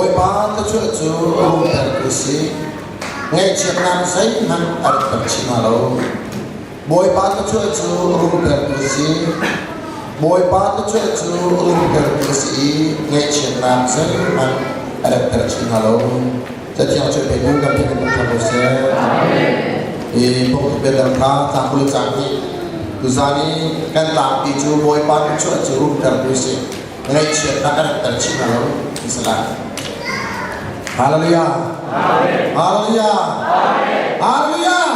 Bawipa thluachuah cu rumter u sih, ngaihchiatnak zeihmanh a rat ter chih hna lo. Bawipa thluachuah cu rumter u sih, Bawipa thluachuah cu rumter u sih i ngaihchiatnak zeihmanh a rat ter chih hna lo. Cathiang cu pe nu kan pek in rak u sih. I phungthluk biadang kha tlang kul cang hnih. Tuzan i kan tlangpi cu Bawipa thluachuah cu rumter u sih. Ngaihchiatnak a rat ter chih hna lo ti si lai. Hallelujah. Hallelujah. Hallelujah.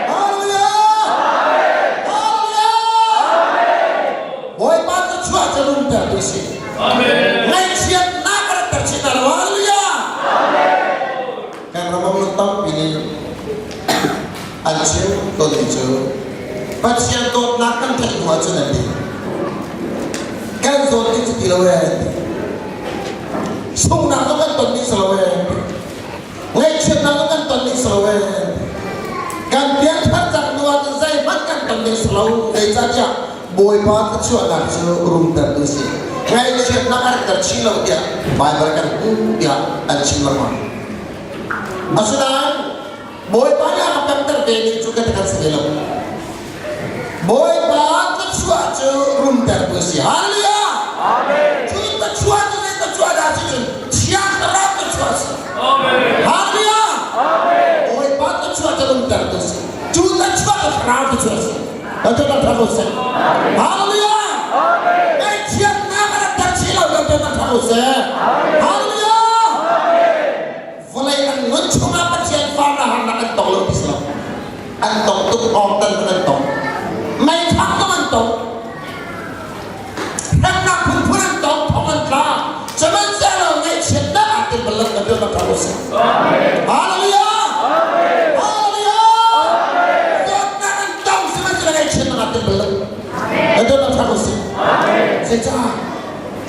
Hallelujah. Hallelujah. Bawipa thluachuah cu rumter tu si. Ngaihchiatnak a rat ter chih hna lo. Hallelujah. Kan ram um tampi nih an chim tawnmi cu Pathian dawtnak kan theih hnu ahcun an ti. Kan zawt ding cu ti lo ee an ti. Sunghnak zong kan ton ding si lo ee an ti. Ngaihchiatnak zong kan ton ding si lo ee an ti. Kan piangthar cang hnu ahcun zeihmanh kan ton ding si lo. Zeicahtiah Bawipa thluachuahnak cu rumter tu si. Ngaihchiatnak a rak chin lo tiah Baibal kan hmu tiah an chim lengmang. Asinain Bawipa nih a ka pemter ve ning cu kan kan si ve lo. Bawipa thluachuah cu rumter tu si. Hallelujah! Amen. Cu thluachuah cu zei thluachuah dah si cun Thiang Thlarau thluachuah si. Amen. Hallelujah! Amen. Bawipa thluachuah cu rumter tu si. Cu thluachuah cu Thlarau thluachuah si. Hallelujah! Ngaihchiatnak a rak tar chih lo kan ṭha ko seh. Hallelujah! Vawlei an nun chungah Pathian farnak harnak an tong lo ti si lo. An tong tuk awng tan an tong. Meithang zong an tong. Hremnak phunphun an tong, thong an tla. Sihmanhsehlaw ngaihchiatnak ah tel bal lo kan ṭha ko seh. Hallelujah! Hallelujah! Dawtnak an tong sihmanhsehlaw ngaihchiatnak ah tel bal lo. Kan ṭha ko seh. Zeicah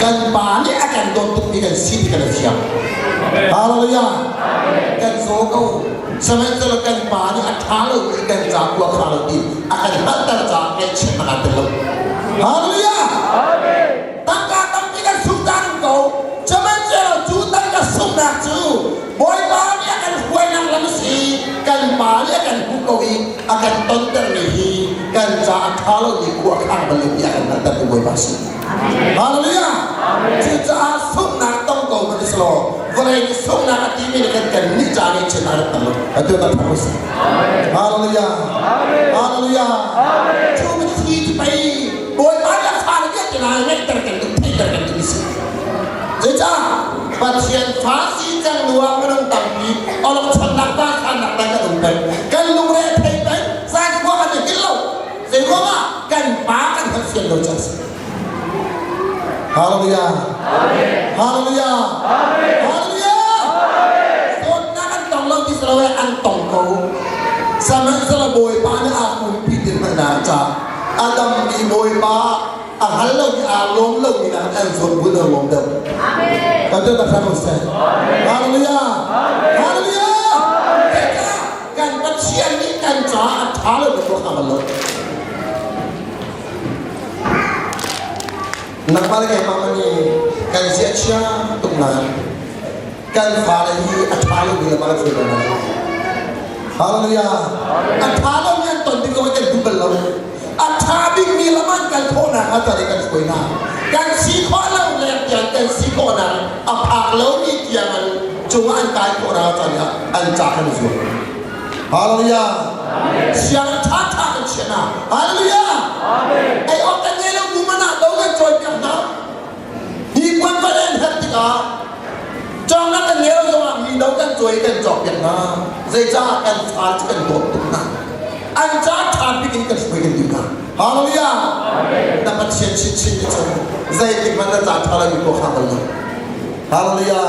kan pa nih a kan dawt tukmi kan si ti kan i fiang. Hallelujah! Kan zaw ko. Sihmanhsehlaw kan pa nih a ṭha lo mi kan ca khua kha lo ti a kan hngalhter caah ngaihchiatnak ah tel lo. Hallelujah! Tangka tampi kan sung caan um ko. Sihmanhsehlaw cu tangka sunghnak cu Bawipa nih a kan hruainak lam a si. Kan pa nih a kan hmuh ko i a kan tontermi hi kan ca a ṭha lomi khua khang bal in a kan hngalhter tu Bawipa a si. Hallelujah! Cucaah sunghnak tong ko hmanh si law vawlei nih sunghnak a timi nih kan kan nih ca nih chin a rat lo. Atu kan thang si. Hallelujah! Hallelujah! Cu mitthli cu pei Bawipa nih a fale vialte hna ngeihter kan duh, theihter kan duh si. Zeicah Pathian fa si cang nu ah minung tampi awlokchonnak pa khannak dang kan um peng. Kan lungre a thei peng, zan khua kan i hngilh lo. Zei ruangah kan pa kan holh fian lo cang si. Hallelujah. Hallelujah. Hallelujah. Dawtnak an tong lo ti si lo an tong ko. Sihmanhsehlaw Bawipa nih aa umpi ti hmanh na ca a dammi Bawipa a hal lomi aa lawm lomi nak an zawn bu na lawm deuh. Kan tu tak hram seh. Hallelujah. Hallelujah. Kan Pathian nih kan caah a ṭha lo mi tuah bal lo. Nangmah le keimah nih kan zia chia tuk nain kan fale hi a ṭha lomi lam ah kan hruai hna lai. Hallelujah. A ṭha lomi an ton tik zong kan duh bal lo. A ṭha bikmi lam an kal khawhnak ah tari kan hruai hna. Kan si khawh lo leng tiang kan si khawhnak a phak lomi tiang an cungah an kai khawhnak ah tari an ca kan zuam. Hallelujah. Siang ṭha ṭha kan chiah hna. Hallelujah. Ei awk kan ngei lo bu man ah do kan cawi piak hna. Hi puan van an herh tikah cawngnak kan ngei lo zongah mi do kan cuai kan cawk piak hna. Zeicah kan fa cu kan dawt tuk hna. An ca ṭha bik in kan hruai kan duh hna. Hallelujah! Na Pathian chinchin nih cun zeitik hmanh na ca ṭha lomi paoh kha bal lo. Hallelujah!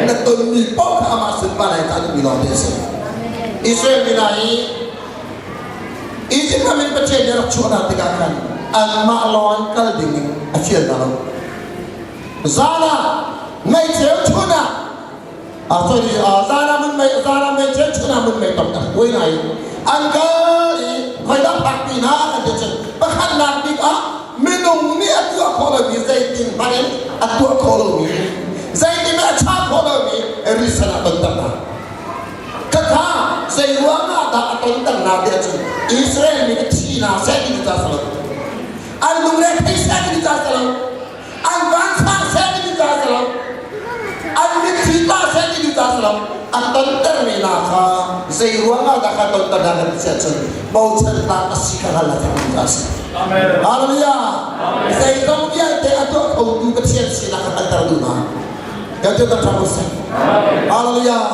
Na tonmi paoh kha amah sunpar ai ta duhmi lawng te a si. Israel mi hna hi Egypt ram in Pathian nih a rak chuah hna tikah khan anmah lawng in kal ding in a fial hna lo. Zan ah meiceu chun ah sorry zan ah mun mei zan ah meiceu chun ah mun mei tok an kuai hna i an kal i khoidah phak ti hna kan ti cun pakhatnak bik ah minung nih a tuah khawh lomi zeitin hmanh in a tuah khawh lomi zeitin a chap. lomi risan a tonter hna. Khakha zei ruangah dah a tonter hna ti ahcun Israel mi kha thi hna seh ti ca si lo. An lungre thei seh ti ca si lo. An vansang seh ti ca si lo. An mitthli tla seh ti ca si lo. A tontermi hna kha zei ruangah dah kha tonter hna kan ti ahcun bochan tlak a si kha hngal a theih ca si. Hallelujah. Zeizong vialte a tuah khotu Pathian sinak kha hngalter duh hna. Kan cu kan ṭha seh. Hallelujah.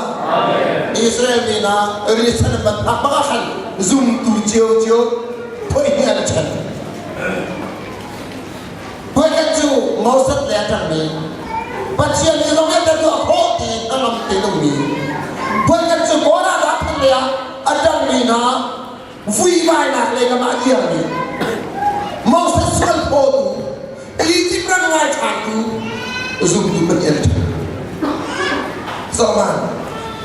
Israel mi hna risan ban phak bak ah khan zumtu ciocio phoi hnih an ṭhen. Voikhat cu Moses le a ṭangmi Pathian nih zong vialte tuah khawh tiin a lam te nungmi voikhat cu Korah dah le ah a ṭangmi hna vuivainak lei kam ah a dirmi Moses sual phawtu Egypt ram ngaithangtu zumtu Pathian ṭha. Zohman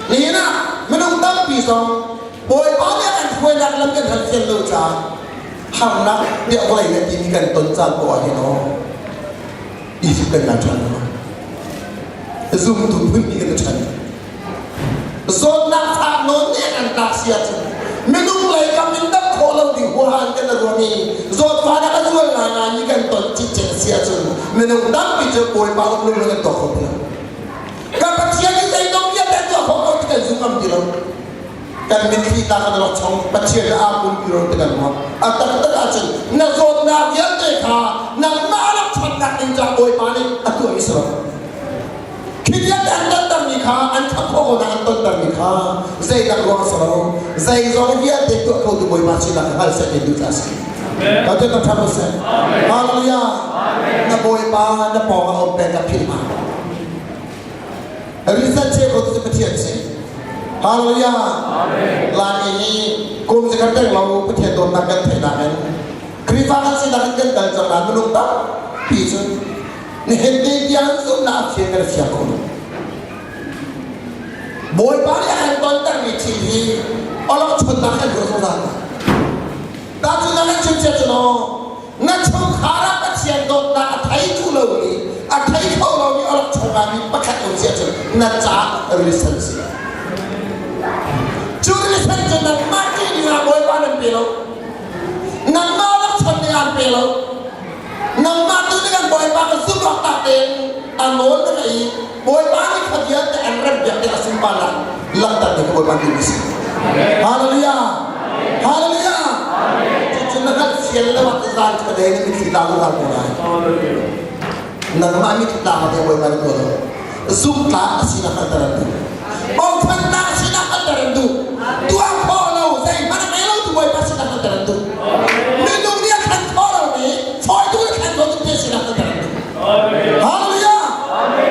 nihin ah minung tampi zong Bawipa nih a kan hruainak lam kan hal fian lo caah harnak tiah vawlei le timi kan ton caan poah ah hin aw Egypt kan ngai ṭhan lo. Zumtu phun nih kan ṭhan. Zawtnak fak nawn nih an tlak si ahcun minung lei kam in dam khawh lo ding huaha in kan ruam i zawtfahnak a zual ngaingai mi kan ton cicek si ahcun minung tampi cu Bawipa um lung kan tuak kho ti lo. Kan Pathian nih zeidong vialte tuah khawh ko ti kan zum ngam ti lo. Kan mitthli ta kan rak chong Pathian aa pumpi ro ti kan ruah. A taktak ahcun na zawtnak vialte kha nangmah rak channak ding ca Bawipa nih a tuah mi si lo. Khi vialte an tontermi kha an kham khawh ko an tontermi kha zeidak ruang si lo zeizong vialte tuah khotu Bawipa sinak hngal seh ti duh ca si. Ka te ka ṭha seh. Hallelujah. Na Bawipa na pawng ah um peng ka philh ma. Research che ko tu Pathian si. Hallelujah. Laimi hi kum zakhat peng lo Pathian dawtnak kan theihnak in Khrihfa kan sinak in kan kal cang nain minung tampi cu nihin ni tiang zumhnak a fiang kan fiang ko lo. Bawipa nih a kan tontermi thil hi awlokchonnak kan ruah zungzal. Tahchunhnak kan chim cia cu law na chungkhar ah Pathian dawtnak a thei duh lomi a thei kho lomi awlokchong ngaimi pakhat um sia cun na caah risan si. Cu risan cu nangmah ṭih dingah Bawipa nan pe lo. Nangmah awlokchon dingah an pe lo. Nangmah tu nih kan Bawipa ka zumh awk tak tein a nawl na ngeih i Bawipa nih kha vialte an rempiak ding a sunparnak langhter ding Bawipa duhmi si. Hallelujah! Hallelujah! Cucu na hngalh fian lo ah zan ka deng in mitthli tla zungzal ko lai. Nangmah mitthli tla ma Bawipa nih tuah lo. Zumhtlak a sinak hngalhter an duh. Bochannak a sinak hngalhter an duh. Tuah khawh lo zeihmanh a ngei lo tu Bawipa sinak hngalhter an duh. Minung nih a thlen khawh lomi fawitu nih thlen khawh tu sinak hngalhter an duh. Hallelujah!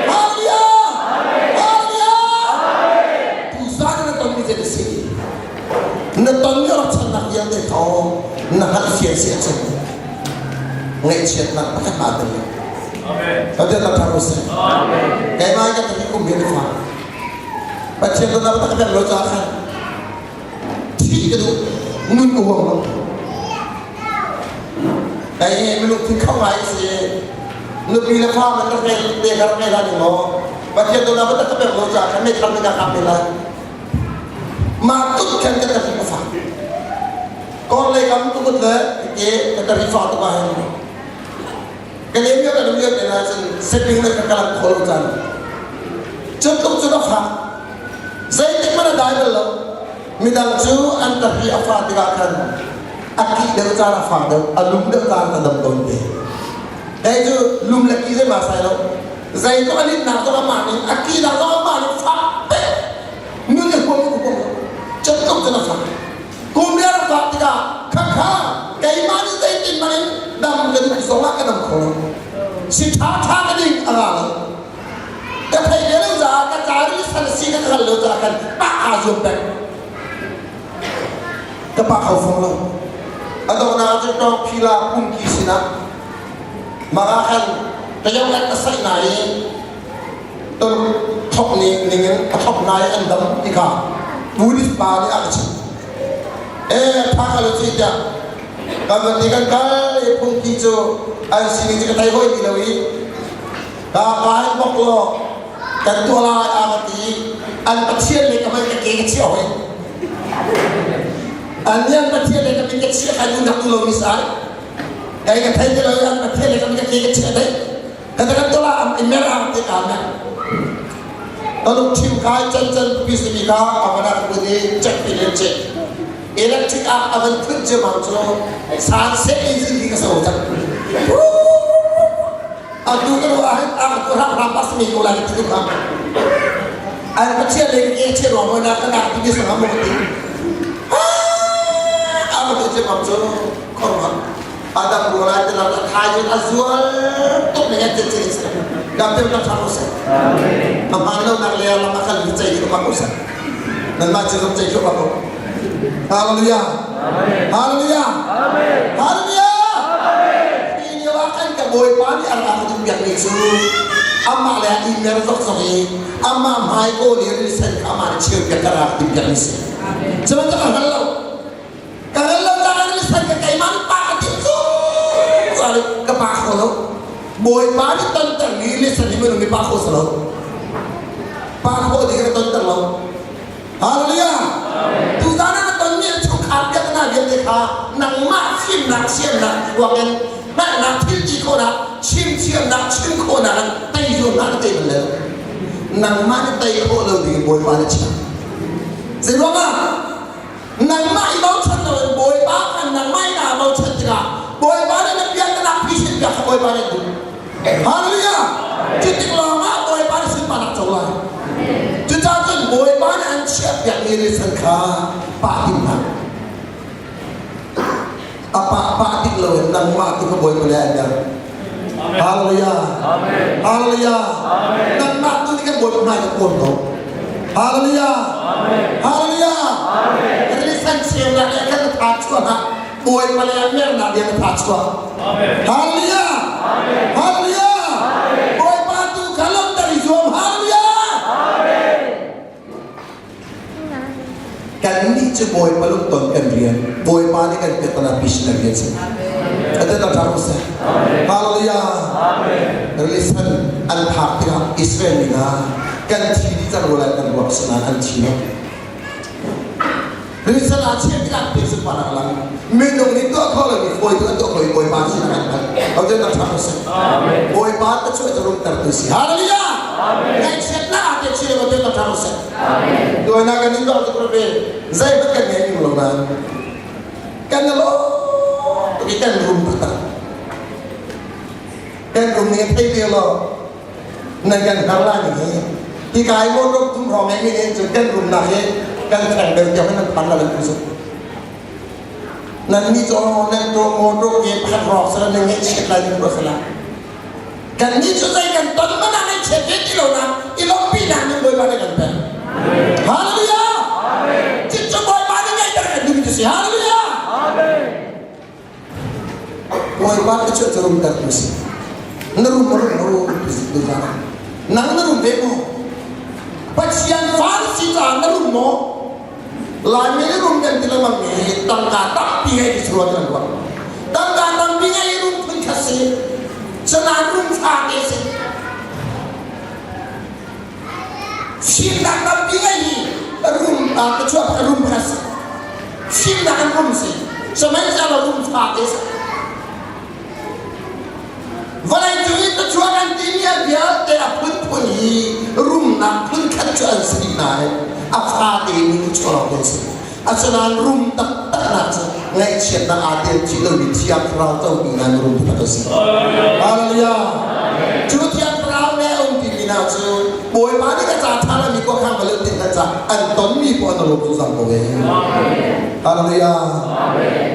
Hallelujah! Hallelujah! Tuzaan na tonmi zei si? Na tonmi rochannak vialte thawng na hngalhfian si ahcun ngaihchiatnak pakhat aa tel lo. Pathian la ṭha seh. Keimah ka tari kum hin fa. Pathian tu na tak pek lo ca khan thi ka duh nun ka huam lo. Kai hi minung thin kho ngai si. Nupi le fa man rak ngei te ka rak ngei la ning maw. Pathian tu na tak pek lo ca khan mei thar ka kap te lai. Mah tuk khan ka tari ka fa. Kor lei kam tu kut le ke ka tari fa tu ka hin. Kan em lio kan um lio te na cun setting le kan kalam kho lo caan. Cu tluk cu ka fak. Zeitik hmanh a dai bal lo. Midang cu an tahri a fa tikah khan a kih deuh caan a fak deuh, a lum deuh caan a dam tawn te. Kei cu lum le kih zei ma sai lo. Zeitluk a linnak zong amah nih, a kihnak zong amah nih fak pek. Nun i huam ku huam lo. Cu tluk cun a fak. Kum le rak fak tikah khakha keimah nih zeitin hmanh in dam ka duh zongah ka dam kho lo. Si ṭha ṭha ka ding a ra lo. Ka thei ve lo caah ka ca ri san si ka hngal lo caah khan pah aa zuam peng. Ka pah kho fong lo. A donghnak cu tawng phila pumki sinah mah ah khan ka yong an ka saih na i toluk thok ning in a thok nai an dam ti kha Buddhist pa nih a ka chimh. Eh tha ka lo ci tiah kan van ti kan kal i phungki cu an sining cu ka thei hoi ti lo i ka ka in bok law. Kan tuah lai a ka ti. An Pathian le ka mei ka ke ka chiah hoi. An nih an Pathian le ka min ka chiah kai nu nak tu lo mi sai. Kai ka thei ti lo an Pathian le ka min ka ke ka chiah dai. Ka kan tuah am i mer ang te ka mer. Taluk thim kai chan chan pi simi ka amana ku ni check pi le check. Electric ah avan phun che mang chu san se engine ki ka so chak. Atu ka ruah ahhin a ka rak ram bas mi ko lai ti ka. An Pathian le ke che ruang na ka nak ti mi sang mo ti. Ah, a ma che mang chu khor Adam rual ai te lam a thai cun a zual tuk ning an cin cin gam te lam thang usah a hmaan lo nak le lam a kal mi cei ko bak usah nan mah cin cei ko bak Hallelujah Hallelujah Hallelujah Hi lio ah kan ka bawipa nih a rak ding biak mi cu amah le i mer zok zok i amah hmai ko le ri sen kha amah nih cheu biak ka rak ding biak mi si cuman ka hngal lo Ka ngal lo caah ni san ka keimah nih pa ka ti cu ka pa kho lo. Bawipa nih tonter mi le san hi minung nih pa kho si lo. Pa kho ding ka tonter lo. Hallelujah. Tuzan ah na tonmi chungkhar biaknak vialte kha nangmah fimnak thiamnak ruangin hngalhnak thil ti khawhnak chim thiamnak chim khawhnak in tei zuamnak na tei bal lo. Nangmah nih tei khawh lo ding in Bawipa nih chiah. Zeiruangah? Nangmah i bochan loin Bawipa kha nangmah in naa bochan tikah Bawipa nih na piantanak phisin piak kha Bawipa nih duh. Hallelujah! Cu tik lawngah Bawipa nih sunparnak co lai. Cucaah cun Bawipa nih an chiahpiakmi rian kha pah tim hlah. A pah pah tik loin nangmah tu kha Bawipa nih an der. Hallelujah! Hallelujah! Nangmah tu nih kan Bawipa hmai ka kawl ko. Hallelujah! Hallelujah! Risan cheunak le kan tha chuah Bawipa le mernak dia tha chuah. Hallelujah! Hallelujah! Bawipa tu kha lawmhter i zuam. Hallelujah! Kannih cu Bawipa lungton kan rian, Bawipa nih kan piahtana mission rian si. Ate ta ṭha ko seh. Hallelujah. Listen, an phak tikah Israel mi hna kan thi dih cang rua lai kan ruak sinain an thi lo. Listen ah chiah tikah pe sun pa nak lang. Minung nih tuah kho lomi fawi tu an tuah kho i Bawipa sin an hngalh. Ate ta ṭha ko seh. Bawipa ta chuah cu rumter tu si. Hallelujah. Ngaihchiatnak ah te chile ko te ta ṭha ko seh. Tuana kan in dawh tuk ve zeihmanh kan ngei ning lo nain kan lo tuk i kan rum taktak kan rum ning thei ve lo nan kan har la ning hi hi kai mo rum thum rong ngai mi nih cun kan rum nak hi kan thleng deuh tiang nan phan la lan tu nan ni cho nan to mo ro ke phat rok sala nan ngai chiat lai ning ro sala Kannih cu zei kan ton hmanh ah ngaihchiat ve ti lo nak i lawmhpi nak nih Bawipa nih kan pek. Hallelujah! Cucu Bawipa nih ngeihter kan duhmi cu si. Hallelujah! Bawipa nih cu cu rumter tu si. Na rum rum rum tu si tu zana. Nang na rum ve maw? Pathian fa na si caah na rum maw? Laimi nih rum kan ti lengmang mi hi tangka tampi ngei ti ruat kan ruat. Tangka tampi ngei rum phun khat si. Cunain rum fa te si. Fimnak tampi ngei hi rum ka chuak ka rum khat si. Fimnak an rum si. Sihmanhsehlaw rum fa te si. Vawleicung i pachuak an timi a vialte a phunphun hi rumnak phunkhat cu an si dih nain a fate mi cu chuak an si. Asinain rum taktaknak cu ngaihchiatnak aa tel chih lomi Thiang Thlarau comi hna rum taktak a si. Hallelujah! Cu Thiang Thlarau le a umpi mi hna cu Bawipa nih ka ca ṭha lomi khuakhang va leuh hna ca an tonmi poah an rum zungzal ko ve. Hallelujah!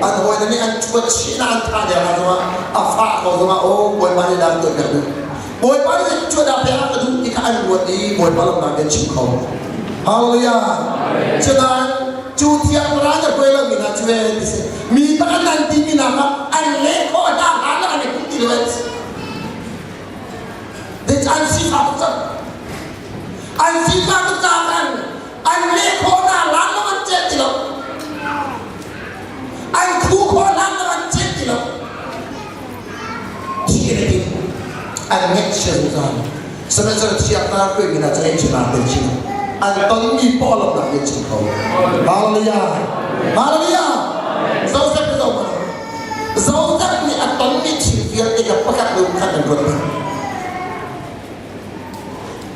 An hawile nih an ṭhuat chih na an thah deng ah zongah a fah ko zongah aw Bawipa nih dah tuah piak duh. Bawipa nih cuah dah pek a ka duh ti kha an ruat i Bawipa lawmnak an chim kho. Hallelujah! Cunain cu thiang ral na hruai lomi hna cu ve ti si. Mi pakhat an timi hna kha an leh khawh hna hlan an i ti lo an si. Dec an sifah tuk cang. An sifah tuk caah khan an leh khawh hna hlan lo an chet ti lo. An khu khawh hlan lo an chet ti lo. Thi le ding an ngeihchia zungzal. Sihmanhsehlaw thiang tar hruaimi hna cu ngaihchiatnak tel chin an tonmi poah lawmhnak nih chim ko. Hallelujah! Hallelujah! Joseph cu zoh hmanh. Joseph nih a tonmi thil vialte kha pakhat hnu pakhat an ruat hna.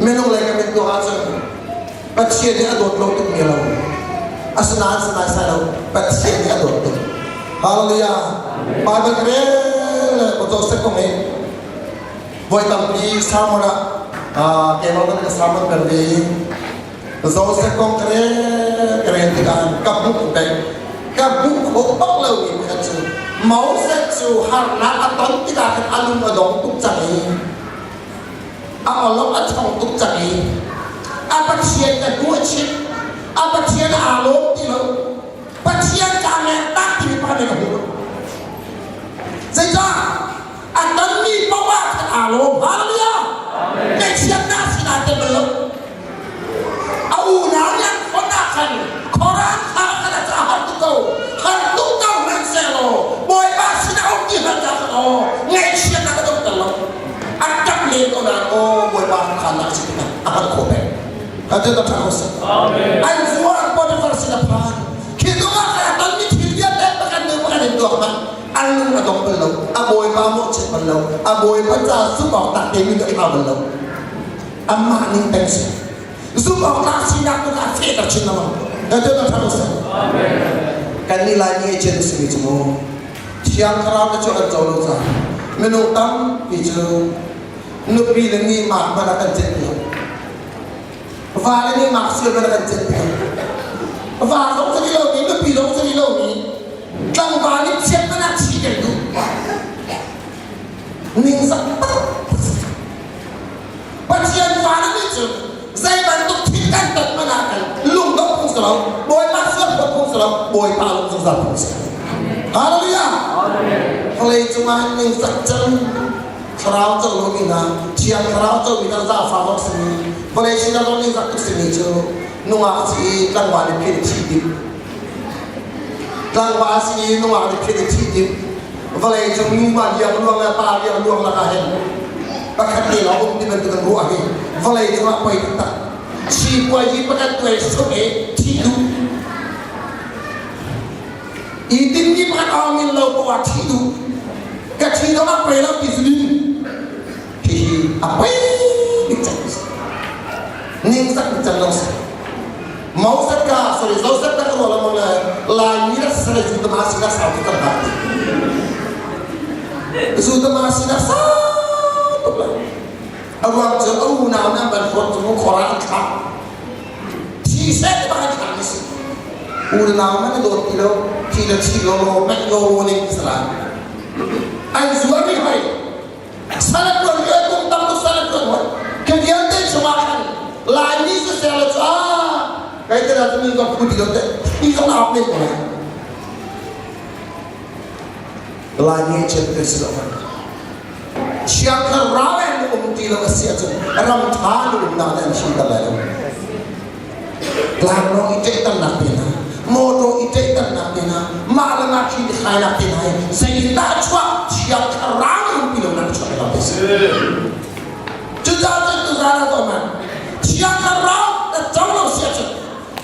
Minung lei kan mit tuah ahcun Pathian nih a dawt lo tuk mi lo. Asinain sanai sai lo Pathian nih a dawt tuk. Hallelujah! Bible ka rel le Joseph kong hi voi tampi sermon ah keimah kan ka sermon ber ve Joseph kong ka rel ka rel tikah ka hmuh peng ka hmuh khawh bak lo mi pakhat cu Moses cu harnak a ton tikah khan a lung a dong tuk cang i a awlok a ṭhawng tuk cang i a Pathian ka hnu a chim a Pathian aa lawm ti lo Pathian kaa ngeih tak timi pakhat ka hmu zeicah a tonmi paoh ah khan aa lawm hallelujah ngaihchiatnak sinah tel bal lo a unau nih an khon ah khan khoran kha khan a ca har tuk ko har tuk ko hmanhsehlaw Bawipa sinah um ti hlan ca khan aw ngaihchiatnak a dong lo a ṭap len ko nain aw Bawipa khan nak si tikah a hngalh khawh peng kan cu ṭha ko seh an zuar Potiphar sin a phan khi tung ah khan a tonmi thil vialte pakhat nu pakhat in tuak hmanh an lung a dong bal lo a bawipa mawhchiat bal lo a bawipa ca zumh awk tlak te mi a thlau bal lo amah ning peng si zumh awk tlak sinak tu kha a fehter chin lengmang kan cu ṭha ko seh kan nih lai mi chen simi cu mu thiang thlarau te cu an co lo caah minung tampi cu nupi le ni mak hmanh ah kan celh lo va le ni mak sial hmanh ah kan celh lo va zong si lo mi nupi zong si lo mi tlangval nih chiat hmanh ah chi kan duh ningzak Pathian fa na nih cun zei bantuk thil kan ton hmanh ah khan lungdongh phung si lo Bawipa sual phawt phung si lo Bawipa lung zungzal phung si Hallelujah Vawlei cungah ningzak cang thlarau co lomi hna thiang thlarau comi hna zaangfah lawng simi vawlei sinah zong ningzak tuk simi cu nungak si i tlangval nih phir i thi dip tlangval si i nungak nih phir i thi dip vawlei cung nu pa liang luang le pa liang luang lakah hin pakhat te lawng um ti bantuk an ruah hi vawlei cungah poi taktak sipuazi pakhat tuai suk i thi duh i tinmi pakhat awng in lo poah thi duh ka thi dong ah poi lo ti su din hihi a poi bik cang ningzak bik cang lo si Moses ka sorry Joseph ka ruah lo le Laimi rak sale Judah si ka sau tuk kan hak Judah si ka sau tuk la a ruang cu a unau nan ban hruat cu khora an thlak thi set bang an thlak ni si unau man dawt ti lo thi le thi lo lo mek lo lo ning sala an zuar mi hoi Salat tuan hi kum tam tuk salat tuan hoi. Khi vialte chungah khan Laimi cu ser lo cu ah kai te la mi zong phu ti lo te ti zong na men ko lai. Laimi chen te si lo man. Chiang kha rau en um ti lo a si ahcun ram tha nu um nak an chim ta lai lo. Tlanglawng i ṭehternak te hna, mawṭaw i ṭehternak te hna, mah le mah ṭhi i thlainak te hna hi zeitindah a chuah thiang thlarau in umpi lo nak chuah lo ti si. Cucaah cun tuzaan ah tuah thiang thlarau na co lo si ahcun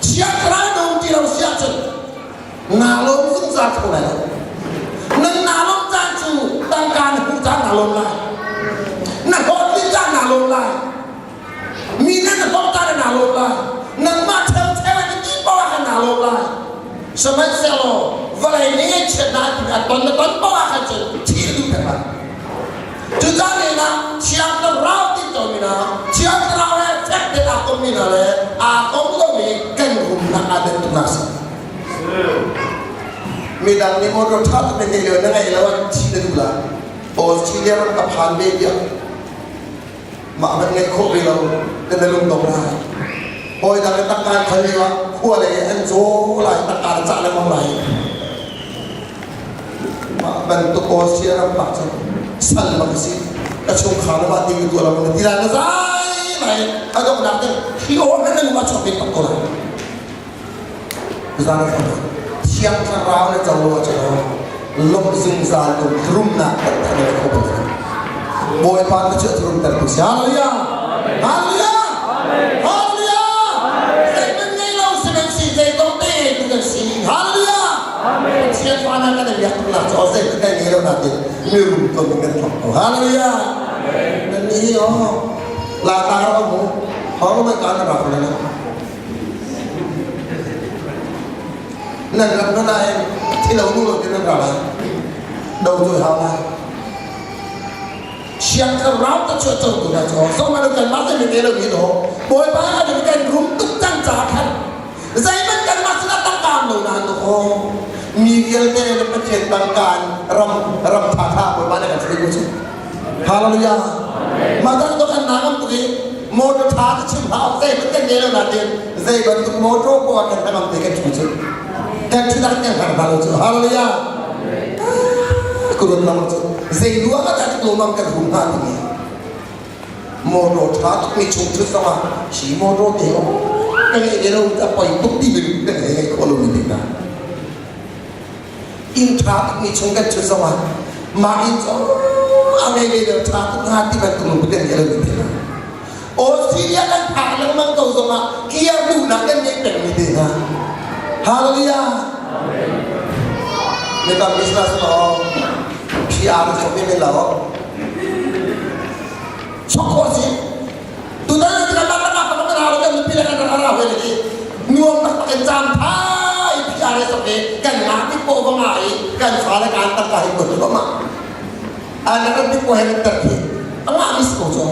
thiang thlarau na um ti lo si ahcun naa lawm zungzal kho lai lo. Nan naa lawm caan cu tangka na hmuh caan naa lawm lai. Na hlawhtlin caan naa lawm lai. Mi nan hlawh ta na lawm lai. Nangmah ṭheu in ti paoh ah khan naa lawm lai. Sihmanhsehlaw vawlei nih ngaihchiatnak an a ton na ton paoh ah khan cun thih na duh peng lai. Cucaah lengah Thiang Thlarau ti tomi hna, Thiang Thlarau he fek tein aa kommi hna le aa kom lomi kan rumnak aa dan tuknak a si. Midang nih motor ṭha tuk na ngei lo na ngeih lo ah thih na duh lai. Australia ram ka phan ve tiah mah hmanh ngeih khawh ve lo kan na lungdong lai hawi dang in tangka an khal lio ah khua lei an caw lai tangka an cah lengmang lai mah bantuk Austria ram pak cu sal bak si ka chungkhar le mah ding tuah lo na ti lai na zai lai a donghnak te hi aw hmanh na lung a chuak bik bak ko lai zan thiang thlarau le co lo cu lawmh zungzal lung rumnak kan than kho bal bawipa na cu rum ter tu si hallelujah. Hallelujah! Hallelujah! Zeihmanh ngei lo sihmanhseh zeidawh te tu kan si. Hallelujah! Pathian fa na kan biak tuk nak cu zeihmanh kan ngei lo nain mirum ko kan thawk ko. Hallelujah! Nan nih oh la ta ra mu hong man ka na ra ko na. Nan rak na nain thilo nu lo tin nan ra lai. Do tu hau lai. Siangthlarau ka chuah cang tu hna cu zong an kanmah kan ngei lo mi no Bawipa kan kan rum tuk cang caah khan zeihmanh kanmah sinah tangka lo na no mi vialte na Pathian tangka in ram ram tha tha Bawipa na kan hruai ko cu Hallelujah mah dang to kan nangam tuk i motor tha ka chim hau zeihmanh kan ngei lo na tin zei bantuk motor ko kan hnangam te kan thu cu kan thu dak kan har lo cu Hallelujah kurun lam cu zei ruang ah dah lawmam kan rum hnga timi motor tha tuk mi chung thut zong ah hi motor te o ka ngei ve lo ta poi tuk ti mi kan ngei ngei kho lo mi te na inn tha tuk mi chung kan thut zong ah mah inn cu a ngei ve lo tha tuk hnga ti bantuk lung kan ngei lo mi te na Australia kan phak lengmang ko zong ah kiar duhnak kan ngei peng mi te hna Hallelujah Mi tam business lo PR sok mi lo sok khawh si tutan kan kan kan kan kan kan kan nupi le kan kan ra hoi le nuam tak tak in caan thai PR sok e kan nga tik po ba nga i kan fa le kan tak ka hi ko tu ma an rak bik ko he tar khi anga mis ko cho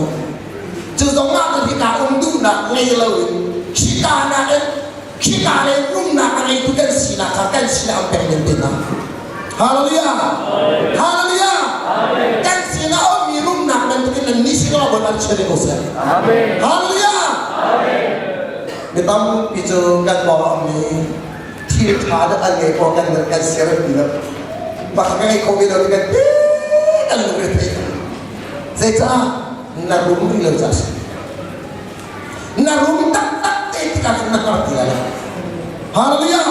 cu zong ah kan hika um duhnak ngei lo in khika nak in khika le rumnak a ngeitu kan sinak kha kan sinah um peng men te hna Hallelujah Hallelujah kan sinah ummi rumnak bantukin nan ni sinah Bawipa nih chia ko seh Hallelujah mi tampi cu kan pawng a ummi thil ṭha dah an ngei ko kan kan siar ti lo pakhat ka ngei kho ve lo kan kan lungre thei zeicah na rum rih lo cah si na rum taktak te tikah cun na hngar ti lai lo hallelujah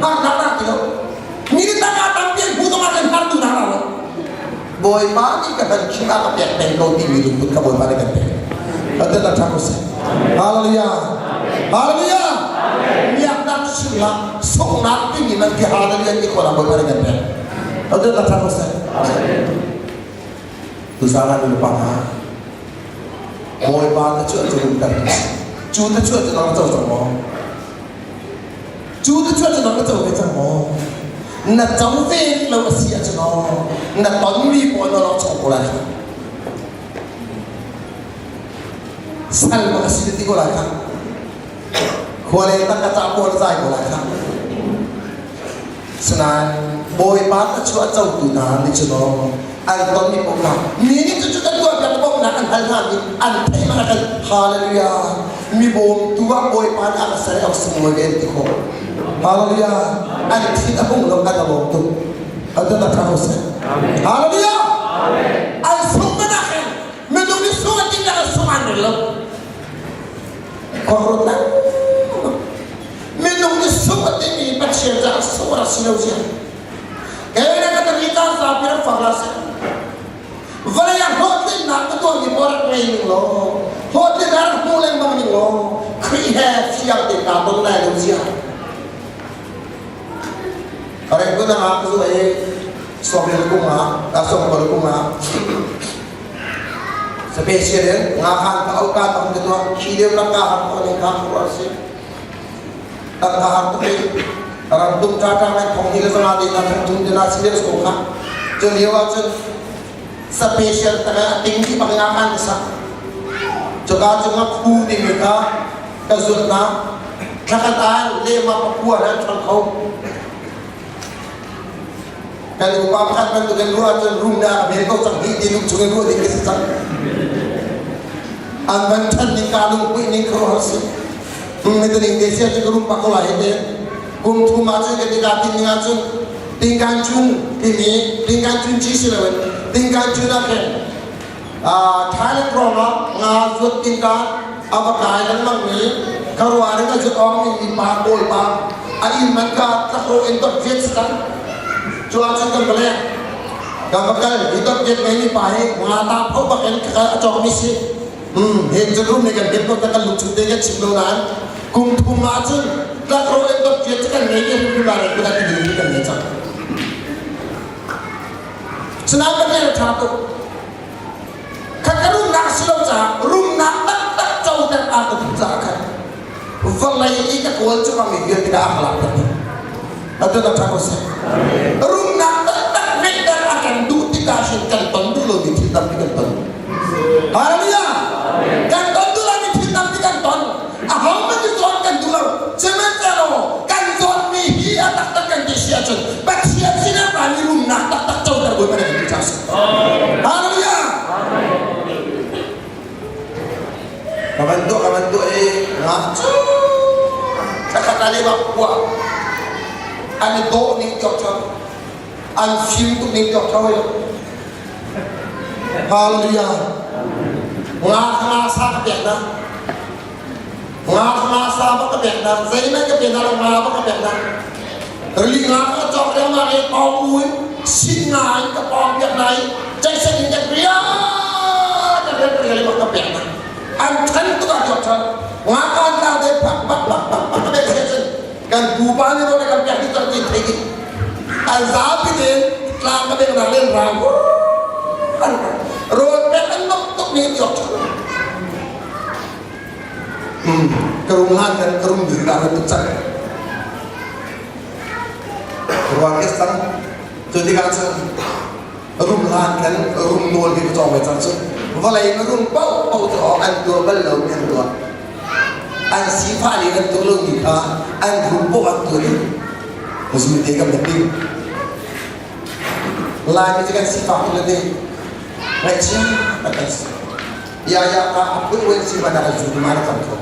har na rak ti lo mi tak ah tampi an hmu zong ah kan har tu na ra lo bawipa nih ka kan khim ah ka pek peng ko timi lungput kha bawipa nih kan pek Pathian rak ṭha ko seh hallelujah hallelujah miaknak chungah sunghnak timi man ti hallelujah ti khawh bawipa nih kan pek Pathian rak ṭha ko seh tuzaan ah nu pa hna Bawipa ta cu an cu ter cu ta cu an cu co cang maw Cu te cu na na co ve cang maw? Na co ve lo a si ahcun aw na tonmi pawl na lawk chung ko lai kha. Sal bak a si ti ko lai kha. Khua le tangka ca pawl zai ko lai kha. Sinain Bawipa ta chu a cotu hna nih cun aw an tonmi paoh kha mi nih cucu kan tuah piak bawmhnak an hal hna mi an theih man kan hallelujah mi bawmtu ah Bawipa nih a ka ser i a sunglawi ve an ti khawh hallelujah an thin a hung lo kan a lawm tuk an ta tha ko seh hallelujah an sung mana khin minung nih sung an ti an sung an rel lo khuaruat lang minung nih sung a timi Pathian caah sung a si lo zia kei na ka tari caan zapi rak fak la seh vawlei ah hlawhtlinnak ka tuahmi pawl rak ngei ning law hlawhtlinnak rak hmu lengmang ning law Khrih he fiang tein kaa ton lai lo zia Areng kun ah ka zu ei sawmrel kung ah sawmkol kung ah special in nga khan ka au ka tong te tuah khi deu lang ka har to ne ka khua si tak ka har to ram tum ta ta ngai thong hi le zanga de na thong thum de na si deu ko kha chu liu ah chun special ta ka ting ti pak nga khan sa chu ka chu nga khu ding mi ka ka zut na thlakat ah le ma pakua na thang kho Kan upa pakhat bantuk in ruah ahcun rum dah a bel ko cang hi ti lung chung in ruah ding ka si cang. An van ṭhan ning ka lung puih ning khuaruahhar si. Mitaning te sia cu ka rum pak ko lai hi te. Kum thum ahcun ka tika tin ning ahcun tingkan chung timi tingkan chun chi si loin tingkan chun ah khin Thailand ruang ah nga zuat tingka a va kai lengmang mi kharuah ring a zut ong ning mi pa kawl pa a inn man ka tlakro in dot viet si cang cu ahcun kan va leng kan va kal hi dot viet ngei mi pa hi nga ta pho bak in a cawk mi si. He cu rum nih kan bia ko kan lung chung te kan chim lo nain kum thum ah cun tlakrawh in dot cu kan ngei ti hrim la kan ti mi kan ngei cang. Sinain Pathian a ṭha tuk. Kha ka rumnak si lo caah rumnak taktak coter aa ka duh caah khan vawlei i ka kawl cu mi vialte ka a ka lak dih. Atu na ṭha ko seh. Rumnak taktak ngeihter a kan duh tikah hin kan ton duh lomi thil tampi kan ton. Hallelujah! Kan ton duh lomi thil tampi kan ton. Ahohmanh i zawn kan duh lo. Sihmanhsehlaw kan zawnmi hi a taktak kan ti si ahcun Pathian sinah rami rumnak taktak coter Bawipa nih kan duh caah a si. Hallelujah! Ka van tuah ka van tuah i nga cu thakhat ale bak kuah an i dawh ning tiok ṭha an fim tuk ning tiok ṭha hoi Hallelujah nga nga sa ka pek na nga nga sa ba ka pek na zeihmanh ka pek na lo nga ba ka pek na rili nga ka cawk leng nga e pawng u in sin nga in ka pawng piak na i jaisen in ka ria ka rian ka rian ka pek na an than tuk ah cawk than nga kan ta de pak pak pak pak pak ka se cun kan pupa ni ro kan pek ti ti thei di an zapi ten tlang ka beng na len ra an rawl pek an nok tuk ni tiok than ka rum hlan kan ka rum diri dah tuk cang ruang ke sang cu tikah cun rum hlan kan rum nawl hi ka cawng ve cang cu vawlei na rum paoh paoh cu an tuah bal lo mi an tuah an sifah nih an tuah lo mi kha an rum paoh an tuah ding zu te kan ding Laimi cu kan sifak tu le ding ngaihchia tak kan si Ya ya ka apui wen si mana ka zu mana kan tho.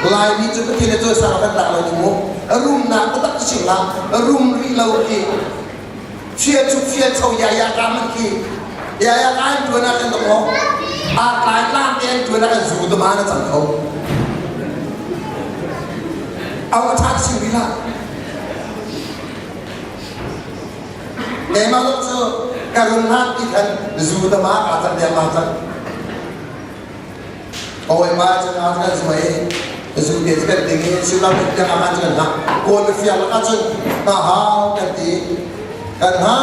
Laimi cu Pathian cu sang kan tak lo ni mu. Rum nak tak chim la rum ri lo ki fia chu fia cho ya ya ka man ki ya ya ka an tuan kan mo a tlai tlang te an tuan kan zu tu mana cang kho. Au ka tha chim ri la. Keimah zong cu ka run hlan ti khan zu tama aa cang dengmang cang. Ka hawipa cu nga kan zuai zu te cu kan ding i sulam in tiang ah kan hna kawl ka fiang lakah cun hna hau kan ti kan ha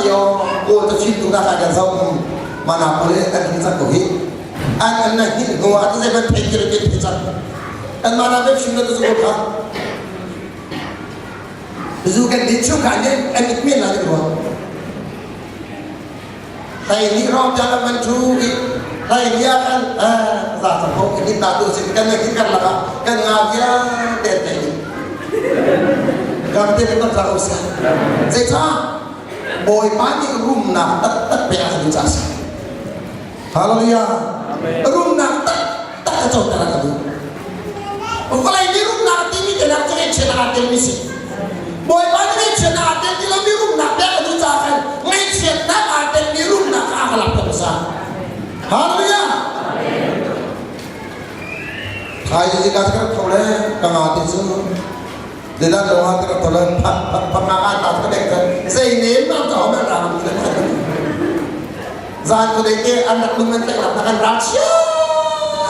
yo kawl ka fim tu na kan zo mana pole kan hin cang ko hi an an na hin hnu ah tu zei ban thei kir ke cang kan mana be fim na tu zu kha Zu kan din chung khan nih an it men la ni rua. Hlei ni rom jang man thu i hlei ni ah kan za chang ko in ta tu sin kan ngai kan laka kan nga via te te ni. Gam te kan za ko sa. Zei cha Bawipa nih rumnak taktak pe a kan ca si. Hallelujah. Rumnak taktak a coter a ka duh. Vawlei mi rumnak timi te nak cu ngaihchiat aa tel mi si. Bawipa nih ngaihchiatnak aa tel ti lo mi rumnak pek a duh caah khan ngaihchiatnak aa tel mi rumnak kha a ka lak hmasa. Hallelujah. Thai ji ka ka tho le ka nga te cu Dedan lo ha ka tho le phak phak phak nga ta ka dek ka zei nem ma ta ma ra Zan ko dei te an rak lung an tlek lak an rak chia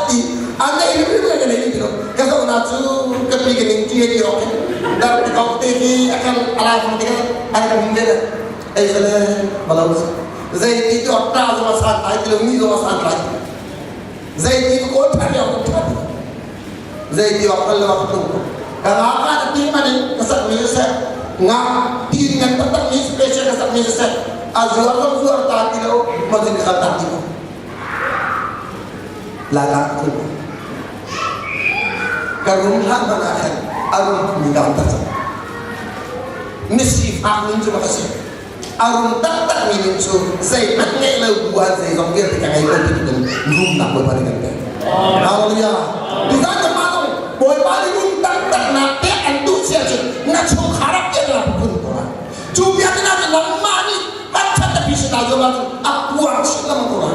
ti an nei rim rim le ka nei ti lo ka zo na cu ka pi ka ning ti ti ok dar ti kok te ki akan alai fang te an ka hum ve ei le malo zei ti ti ok ta zo san tai ti lo ni zo san tai zei ti ko than yo ko than zei ti ok lo ka tu ka nga ka ti man in ka sak mi se nga ti ngan tak tak mi special ka sak mi se a zuar zong zuar ta ti lo ma jin khal ta ti lo la la ku ka rum hlan man ah khan a rum mi dang ta cang misi fak nun cu ka si a rum taktak mi nun cu zeihmanh ngeih lo bu ah zeizong vialte ka ngei ko ti tum rumnak Bawipa nih kan pek. Hallelujah. Tuzan ka pa zong Bawipa nih rum taktak nak pek an duh sia cun na chungkhar ah piak la phun ko la. Cu biak na cu nangmah nih pathat na pi si ta zo ma cu a puang chin lama ko la.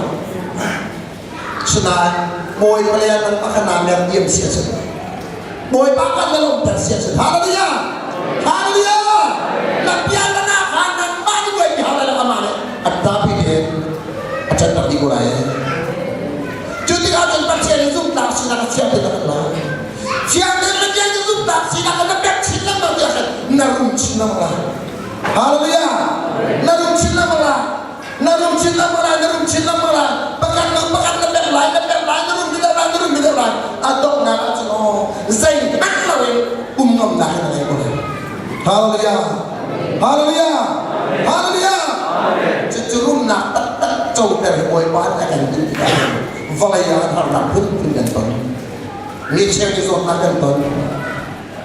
Sinain Bawipa le nan pakhat na mer diam sia cun Bawipa kan na lawmter sia cun Hallelujah! Hallelujah! Na bia na na kha nangmah nih buai mi hau la amah nih a tapi te a chanter. dih ko lai. Cu tikah cun Pathian in zumhnak sinak a thiang te tak lai. Thiang tein Pathian in zumhnak sinak na pek chin lengmang tiah khan na rum chin lengmang lai. Hallelujah! Na rum chin lengmang lai. Na rum chin lengmang lai, na rum chin lengmang lai. Pakhat hnu pakhat na pek lai, na pek lai, na rum dih lai, na rum dih lai. A donghnak ah cun aw zeihmanh loin um ngamnak na ngei ko lai. Hallelujah! Hallelujah! Hallelujah! Cucu rumnak taktak coter hi Bawipa nih a kan duh tikah vawlei ah harnak phunphun kan ton. Mi cheu nih zawtnak kan ton.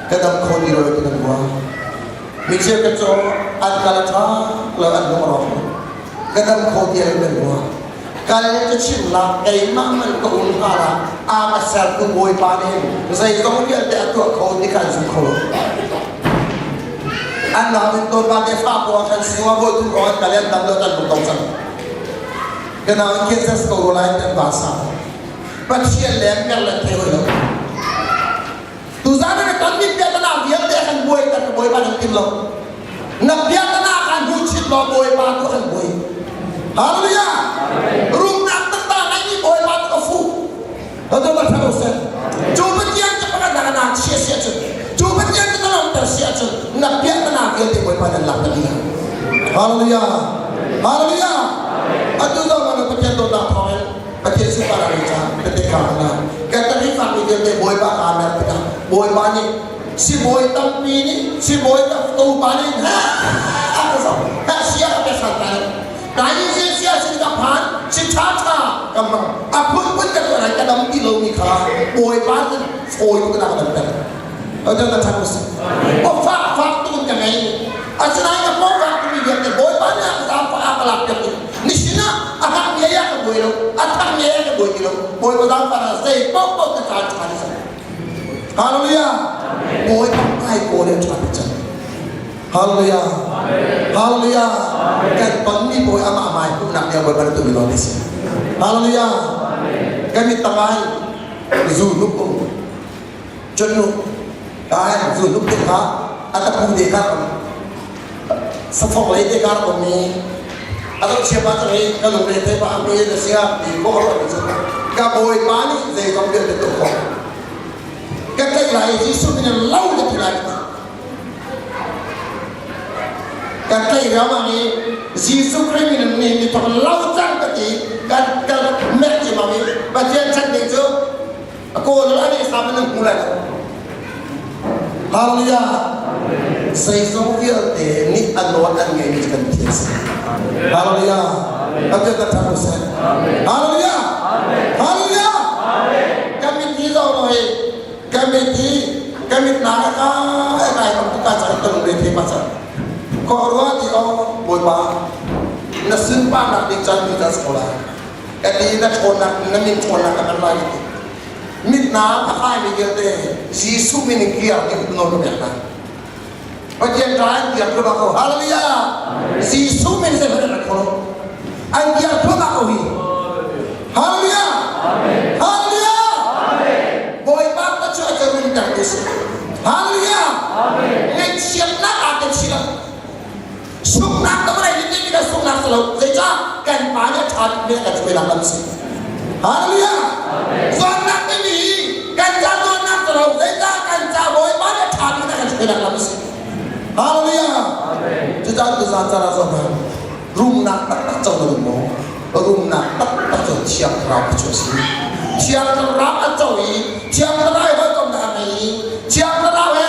Ka dam kho ti lo ti kan ruah. Mi cheu ka caw an kal a ṭha lo an lung a rawk. Ka dam kho ti lo kan ruah. Kal ka chim la keimah man ka um hnga la a ka sertu Bawipa nih hin zeizong vialte a tuah kho ti kha an zum kho lo. An nau in tawn ba te fa po khan singa voi thum rong an kal an dam lo an lung dong cang. Ka nau in Kansas ko ro lai an ba sa. Pathian leng mer le thei hoi lo. Tuzan na kan mi piatana vialte kan buai kan Bawipa nan tim lo. Na piatana kan hu chit lo Bawipa tu kan buai. Hallelujah. Rumnak takta ngai mi Bawipa tu ka fu. Atu ba thalo sen. Cu Pathian cu pakhat nak na chia sia cun. Cu Pathian cu na lawmter sia cun na piatana vialte Bawipa nan lak ta Hallelujah. Hallelujah. Atu zong na Pathian dawtnak thawngin Pathian sunparnak ni ca tete ka na kan tarifak mi vialte Bawipa kaa mer tikah Bawipa nih sibawi tampi nih sibawi tam pa nih ha ka zoh ha sia ka pe san ta ta ni si sia si ka phan si tha tha ka mang a phun phun ka tuah ka dam ti lo mi kha Bawipa cu fawi tu ka dam ter Atu ka chan us. Ko fak fak tu ka ngei. Asinain ka ko fak tu mi vialte Bawipa nih a ka zaangfah a ka lak piak tu. Nihin ah a hak mi ya ka buai lo, a thang mi ya ka buai ti lo. Bawipa zaangfah na zei paoh paoh ka caan ṭha ni cang. Hallelujah. Bawipa ngai ko le ṭha ni cang. Hallelujah. Hallelujah. Kan ton mi Bawi amah mai hmuhnak nih Bawipa na tu mi lawng ni si. Hallelujah. Kan mi tangai zu nuk um. Cun nu kai zu tuk te kha a ka pu te kha safok lei te kha um mi a lo chia pa cang i ka lung le te pa mi na sia ti ko ro mi cu ka bawipa nih zei zong vialte tuah khawh ka tlaih lai Jesuh min in lo na ti lai kan tlaih riangmang i Jesuh Khrih min in ni mi thok lo cang ka ti kan kan mek ci bang i Pathian chan ding cu A kawl a nih sa man hmu lai lo. Hallelujah. Zeizong vialte nih a nawl an ngeimi cu kan Pathian si. Hallelujah. Pathian kan ṭhat seh. Hallelujah. Hallelujah. Kan mit hi zo lo hi kan mit hi kan mit na ka kai kam tu ka cang tung le the pa cang. Ko rua ti o Bawipa na sunparnak ding caan tu caan si ko lai. Ka ti na ṭhawnnak na min ṭhawnnak ka kan lai ti. Mitnak a kaimi vialte Jesuh min in kiar ding nawl ka pek hna. Pathian ṭa an kiar thluahmah ko. Hallelujah! Jesuh min zei hmanh an kho lo. An kiar thluahmah ko hi. Hallelujah! Hallelujah! Bawipa ka cu a ka runter tu si. Hallelujah! Ngaihchiatnak aa ka chih lo. Sunghnak ka vawlei nih timi ka sunghnak si lo. Zeicah kan pa nih a ṭha bikmi a kan hruainak lam si. Hallelujah! Zawtnak timi hi kan ca zawtnak si lo. Zeicah kan ca Bawipa nih a ṭha bikmi a kan hruainak lam si. Hallelujah! Cucaah tuzaan caan ah zawtnak rumnak taktak co na duh maw? Rumnak taktak cu Thiang Thlarau cu a si. Thiang Thlarau a co i Thiang Thlarau hawikomnak a ngei i Thiang Thlarau he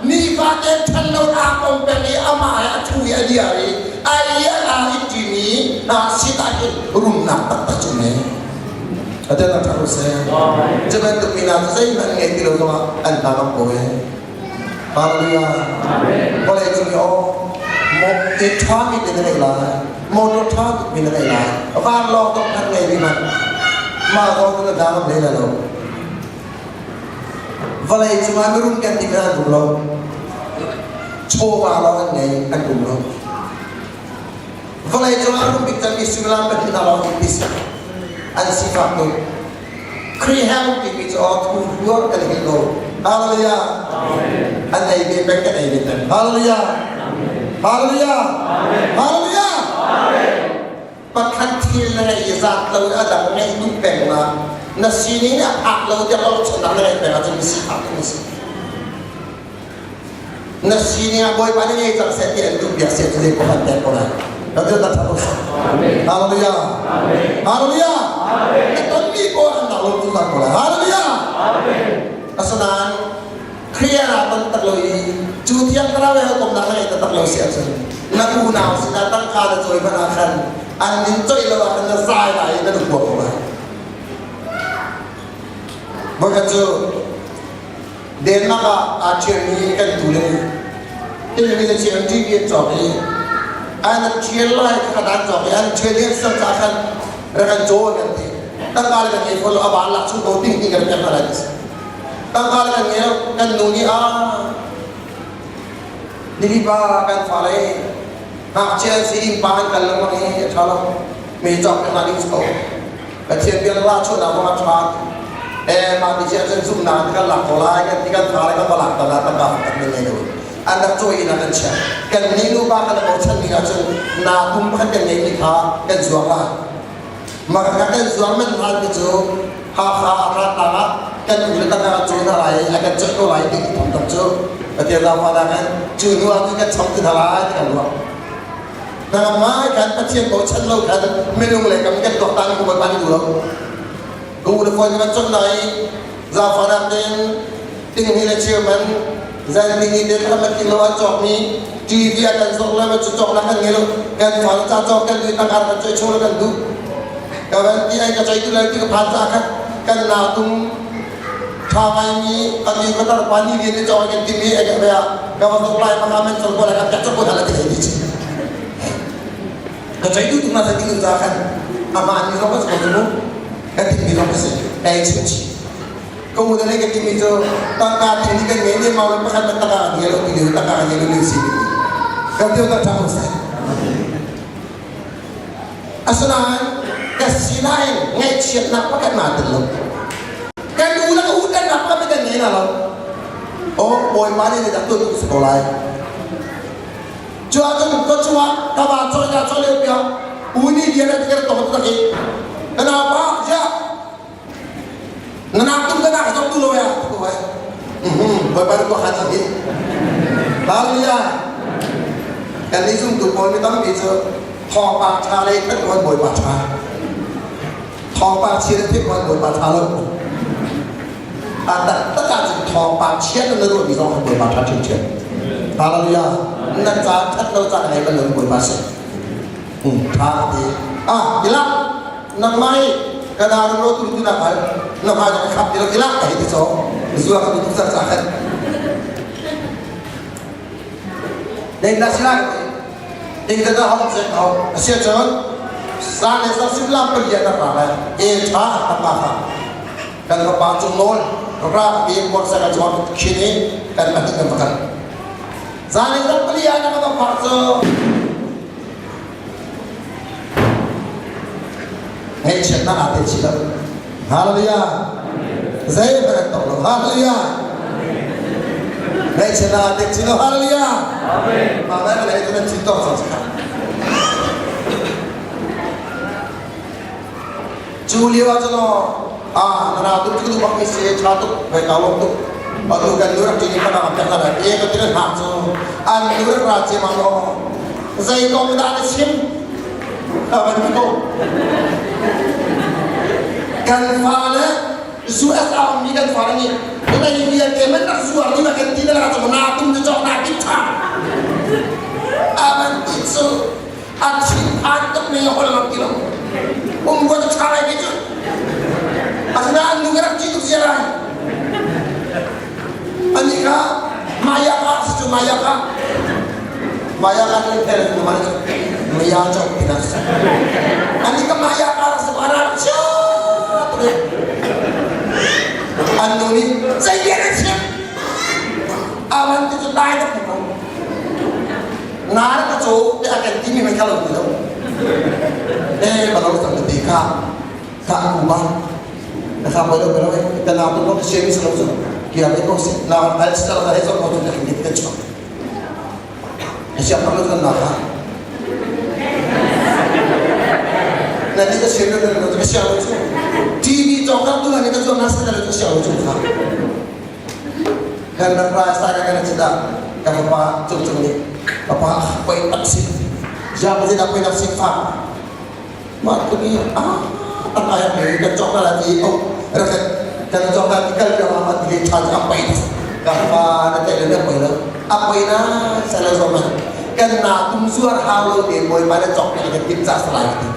nifate ṭhan lo aa kom peng i amah he a ṭhu i a diar i a i a i ṭimi hna sin ah hin rumnak taktak cu ngei. A tel a ṭha seh. Cu bantuk mi hna cu zeihmanh ngei ti lo zongah an hna ngam ko ee. Hallelujah. Vawlei cung i aw i ṭhami te na ngei lai. Motor ṭha tukmi na ngei lai. Vanlawng dong hmanh ngei mi hmanh mah zong na hna ngam hlei lai lo. Vawlei cungah mirum kan ti an rum lo. Chawva lawng an ngei, an rum lo. Vawlei cungah rum bik cangmi suimilam pahnih hna lawng in ti an sifak tuk. Khrih he um timi cu aw thu hluar kan hngilh lo. Hallelujah. An ei ve peng kan ei ve peng. Hallelujah. Hallelujah. Hallelujah. Pakhat thil na ngeih i zaat lo in a dang ngeih duh peng na na sining nih a phak lo tiah ruahchannak na ngeih peng ahcun sifak na si. Na sining ah Bawipa nih ngei cang seh ti an duh piak seh cu zei paoh an pek ko lai. Kan cu tak ṭha Hallelujah. Hallelujah. Na tonmi paoh an rak lawm zungzal ko lai. Hallelujah. Asinain Khrih ah ton tak lo i cu thiang thlarau he hawikomnak na ngei taktak lo si ahcun na unau sinah tangka na cawi hmanh ah khan an nin coih lo ah khan na zai lai i na lungkuak ko lai. Voikhat cu Denmark ah aa ṭhialmi kan tu le timi le chiang TV an cawk i an ṭhial lai kha an cawk i an ṭhial i an ser ca khan rak an cawn kan ti. Tangka le kan ngei fawn lo a van lak chung ko ting ti kan pek hna lai ti si. Tangka le kan ngei lo kan nu nih a nihi pa kan fale ngakchia an si innpa an kal lengmang i a ṭha lo mi cawk pek hna ding si ko. Pathian bia la chuahnak zong a ṭha. Eh mah ti cun zumhnak kan lak ko lai kan ti kan tha lai kan va lak ta la tangka kan ngei lo. An rak cawi in an chiah. Kan ni nu pa kan bochan ning ahcun na kum pakhat kan ngei mi kha kan zuang lai. Mah kan kan zuang man hlan ti cu Hakha a tla tlang ah kan u le tangka kan cawi hna lai a kan coih ko lai ti thong tam cu Pathian zaangfah kan cu hnu ah cun kan cham ti hna lai ti kan ruah. Nangmah kan Pathian bochan lo khan minung le kam kan tuaktan ku ban duh lo. Ka u le fawi kan chon lai zaangfahnak tein ting hi le cheu man zan ding i te kha man ting lo an cawk mi TV a kan zawk le ma cu cawk nak kan ngei lo kan fa ca cawk kan duh tangka kan choi chung kan duh ka van ti ai ka choi tu lai ti ka phan ca khat kan na tum tha ngai mi ati ka tar pa ni lian ni cawk kan ti mi ai ka bia ka va zawk lai ma ka men chol ko lai ka pek chok ko hala ti ti chi ka choi tu tu na sa ti za khan ama ni zong ka ko tu ka ti mi zong ka si kai chim chi ka u le ka ti mi cu tangka ti ni kan ngei ne mau le pakhat man tangka kan ngei lo ti liu tangka kan ngei lo liu si kan tiêu ta thang se Asinain ka sinain ngaihchiatnak pakhat naa tel lo. Kan u le ka utannak pakhat kan ngei hna lo. Oh, Bawipa nih dah tuan si ko lai. Cu ahcun ka cungah ka va cawi ka cawi lio piah u ni lian a tikir tong tak i ka naupa ya na nak tum ka nak zong tu lo ya tu ai Bawipa nih kha cang hi Hallelujah kan nih zumtu pawl mi tampi cu thawngpang ṭha lei kan ruat Bawipa ṭha thawngpang chia na theih ruat Bawipa ṭha lo a taktak ah cun thawngpang chia na ruah mi zong kha Bawipa ṭha ṭhiamṭhiam Hallelujah na caan ṭhat lo caan ngei bal lo Bawipa si ṭha ti ah ilak nangmah hi ka na ro tu tu na hal na hmai ka khap ti lo ilak ka hei ti cho zua ka tu ca ca khan Dei na sila ding da da hong se hong asia chon sa le sa sim lam pa lia na ra lai e tha ta pa kha kan ra pa chung nol ra bi mor sa ka chuan khini kan ma kan bakal za le sa pa lia na ka pa cho Ngaihchiatnak aa tel chih lo. Hallelujah. Zeihmanh an tong lo. Hallelujah. Ngaihchiatnak aa tel chih lo. Hallelujah. Mah ngai ka lei nan cin tawk cang cakha. Cu lio ah cun ah na ra tuk cu bak mi si tha tuk ve ka lom tuk atu kan nu rak tini pa na pek na e ka tin hak cu an nu rak ra che mang lo zei kong dah na chim ka van ko kan fa le US a mi kan fa nih lei vialte man rak zuar ni ma kan ti na la cu na tum cu chok na ti tha aman ti cu a thinphan tuk mi hol lam ti lo um ko cu tha lai ke cu asinain nu ka rak ti tuk sia lai ani kha maya ka si cu maya ka maya ka ni tel nu man maya chok pinas ani ka maya ka sa ara cha an nu nih zei bia na chim awan ti cu dai tuk ko Nga ka caw te a kan timi mei kha lo ti lo. Eh ba lo sang ti kha kha ku ba. Na kha ba lo ba lo ka na tu ko se mi sa lo chu. Kia me ko se na al sa la he zo ko tu na ni ka chu. He sia pa lo kan na kha. Na ni ka sian na na ka siang lo cu. TV cawk rak tu na ni ka zuam na sa na ka siang lo cu kha. Kan rak ra sa ka kan cita ka papa cung cung nih papa poi tak si. Ja pa dah poi tak si fa. Mah tu ni ah tak ayah ni kan cawk na ti oh rak kan cawk na ti kal ka ma ti tha ka poi ka pa na te le na poi lo. A poi na sa lo zo man. Kan na tum zuar hau lo te moi pa na cawk na kan tim cha salai ti.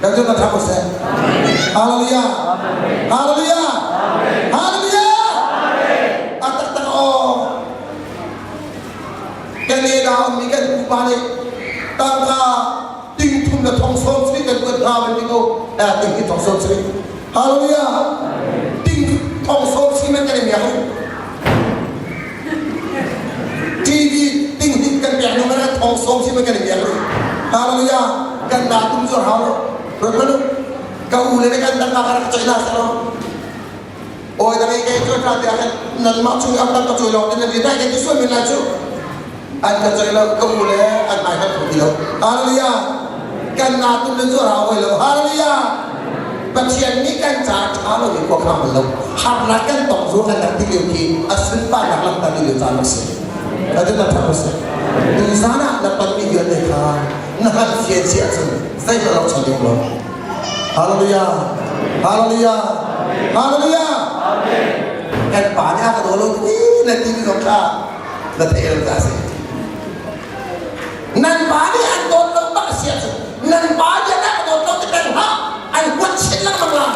Kan cu na thang seh. Hallelujah. Hallelujah. Hallelujah. A taktak aw. Kan e da mi kan pupa nih tangka ting thum na thong som sri kan kuat hna ban ko eh ting hi thong som sri. Hallelujah. Ting thong som sri man kan miak. TV ting hin kan biak no man thong som sri man kan miak. Hallelujah. Kan na tum zuar hau rot manu ka u le kan dang ka rak choi na sa lo. Oi da ngai kai choi ta te kan nan ma chung am tak ka choi lo den ri dai kan ti suan min lai chu. An ka choi lo ka u le an mai kan thu ti lo. Hallelujah. Kan na tum le zuar hau lo. Hallelujah. Pathian nih kan ca ṭha lo in khua khang bal lo. Harnak kan tong zu kan rak ti lio khi a sunparnak lam kan lio caan a si. Atu na ṭha si. Tu zan ah na tonmi vialte kha na han fian si ahcun zeihmanh lo chan ding lo. Hallelujah. Hallelujah. Hallelujah. Kan pa nih a ka daw lo ti na ti mi zong kha na theih lo ta si. Nan pa nih an dawt lo bak a si ahcun nan pa nih a ka dawt lo ti peng hlah an huat chin lengmang la.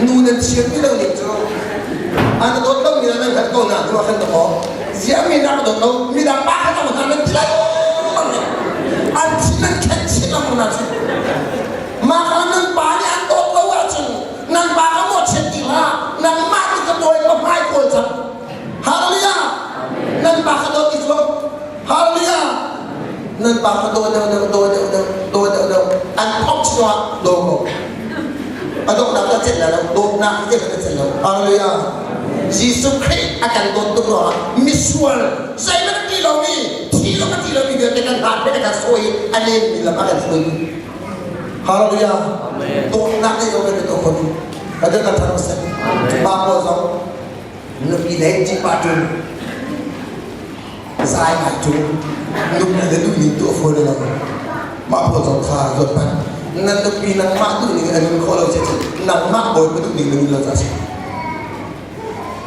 Nu nan thiam ti lo ning cu an dawt lo mi nan hngalh ko na hnu ah khan dawk ziah mi nak dawt lo midang pa kha dawt hna nan ti lengmang an thin nan khen chin lengmang na cu mah kha nan pa nih an dawt lo ahcun nan pa ka mawhchiat ti hlah nangmah tu ka bawi ka hmai kawl cang Hallelujah nan pa kha dawt i zuam Hallelujah nan pa kha daw deuh deuh daw deuh deuh daw deuh deuh an thawk chungah daw ko a dawtnak ka celh lo dawtnak hi ka celh lo Hallelujah Jesuh Khrih a kan dawt tuk ruangah misual zeihmanh ti lomi thi lo ka ti lomi vialte kan hlat he kan sawi a len mi lam a kan hruai Hallelujah dawtnak nih kan to ko ka kan thang seh pa ko zong nupi le cipa ṭun zai ngai ṭun nupi le duh ning tu a fawi lo mah pawl zong kha ruat hmanh nan nupi nangmah duh ning in a nun khawh lo si cun nangmah bawipa duh ning na nun lo ca si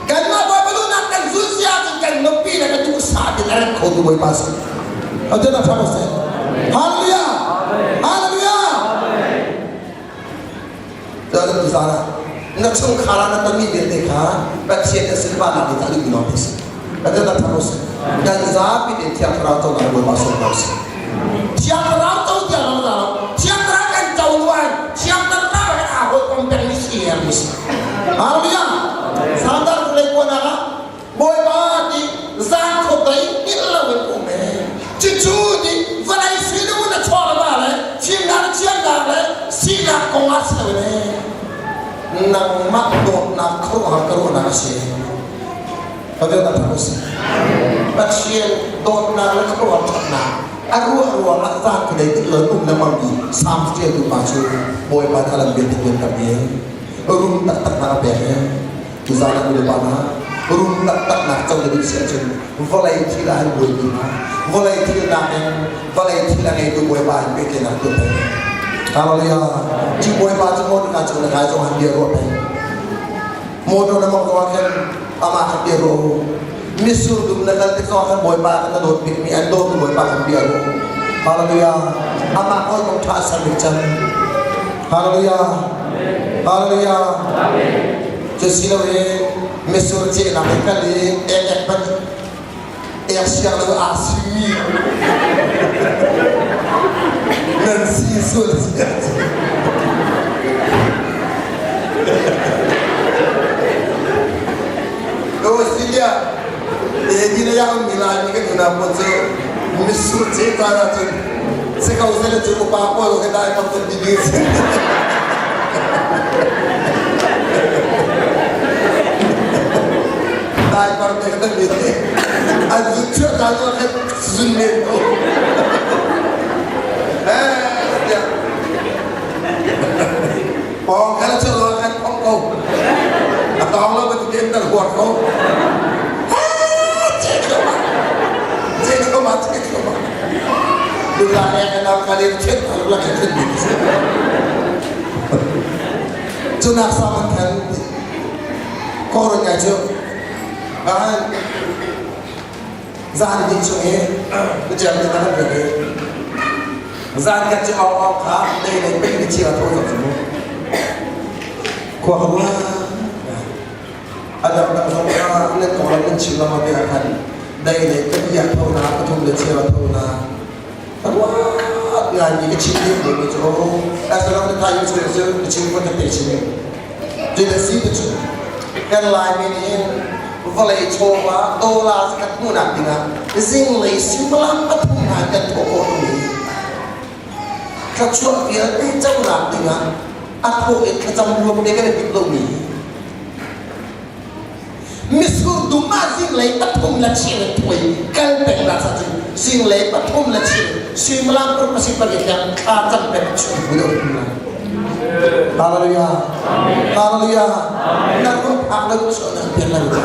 kanmah bawipa duhnak kan zul si ahcun kan nupi le ka duh sa tin a rat kho tu bawipa si Atu na ṭha seh Hallelujah Hallelujah Cun zan ah na chungkhar ah na tonmi vialte kha Pathian na sunparnak nih a duhmi lawng si. Pathian na thang usih. Kan zapi tein Thiang Thlarau conak in Bawipa sawm hna usih. Thiang Thlarau co tiang lo za lo. Thiang Thlarau kan co luan. Thiang Thlarau he aa hawikom pengmi si hermi si. Hallelujah. Sandar kulei kuanak ah Bawipa ti zan khuatei hngilh lo in um ee. Cucu ti vawlei sining na chuah ma le fimnak na thiamnak le sinak kong ah si lo in ee. Nangmah dawtnak khuaruahhar ka ruahnak a si. Pathian na thang usih. Pathian dawtnak le khuaruahhar ṭhatnak a ruah ruangah zan khuadei tik lo um lengmang mi Psalm ṭialtu pa cu Bawipa nih a lam vialte tuan ka mi rum taktak nak a pek ee. Tuzaan ah nulepa hna rum taktaknak co na duh si ahcun vawlei thil ah hin buaipi hna. Vawlei thil nakin vawlei thil a ngeitu Bawipa in pehtlaihnak tuah peng. Hallelujah. Cu Bawipa cu motor ka cung na kai zong han bia ruah peng. Motor na mong zong ah khan amah kha bia ruah u. Misur dum na kal tik zong ah khan Bawipa kan na dawt bikmi an dawtu Bawipa khan bia ruah u. Hallelujah. Amah hawikom ṭha ser bik cang. Hallelujah. Hallelujah. Cu si loin mitsur cehnak i kal i ek ek hmanh ek siang lo aa simi nan si sual si ahcun Ko si tiah ti na ya ummi Laimi kan unau pawl cu mitsur ceh caan ahcun si ko seh cu upa pawl ka dai bak kan ti ding si. Dai par te kan ti. An zun chuah caan ah khan zun men ko. Lula le kan au ka le thet lula ke thet mi si. Cunak saman khan koron ngai cu kan zan dih chung i jam ni kan rak i zan kan cu au au kha nei nei pe ni chia tho zong mu khua ka ruah a dang dang zong kha nan konglam nan chim lama te ah khan dei le ka bia tho na pathum le cheu tho na ruat ngai mi ka chim ding mi cu asalam na thai cu cu ka chim ko te chim tu da si tu cu kan lai mi nih vawlei chawva dollar zakhat hmuhnak dingah zinglei suimilam pathum hna kan thawh khawh mi thluachuah vialte conak dingah a thawh in thlacam ruam te kan i timh lomi Mitsur dum ah zinglei pathum le cheu in thui kal peng nak sa cun zinglei pathum le cheu suimilam paruk pasik pariat tiang thla cam peng chung bu deuh tu lai. Hallelujah. Hallelujah. Na ruah phak lo chu na pian lo.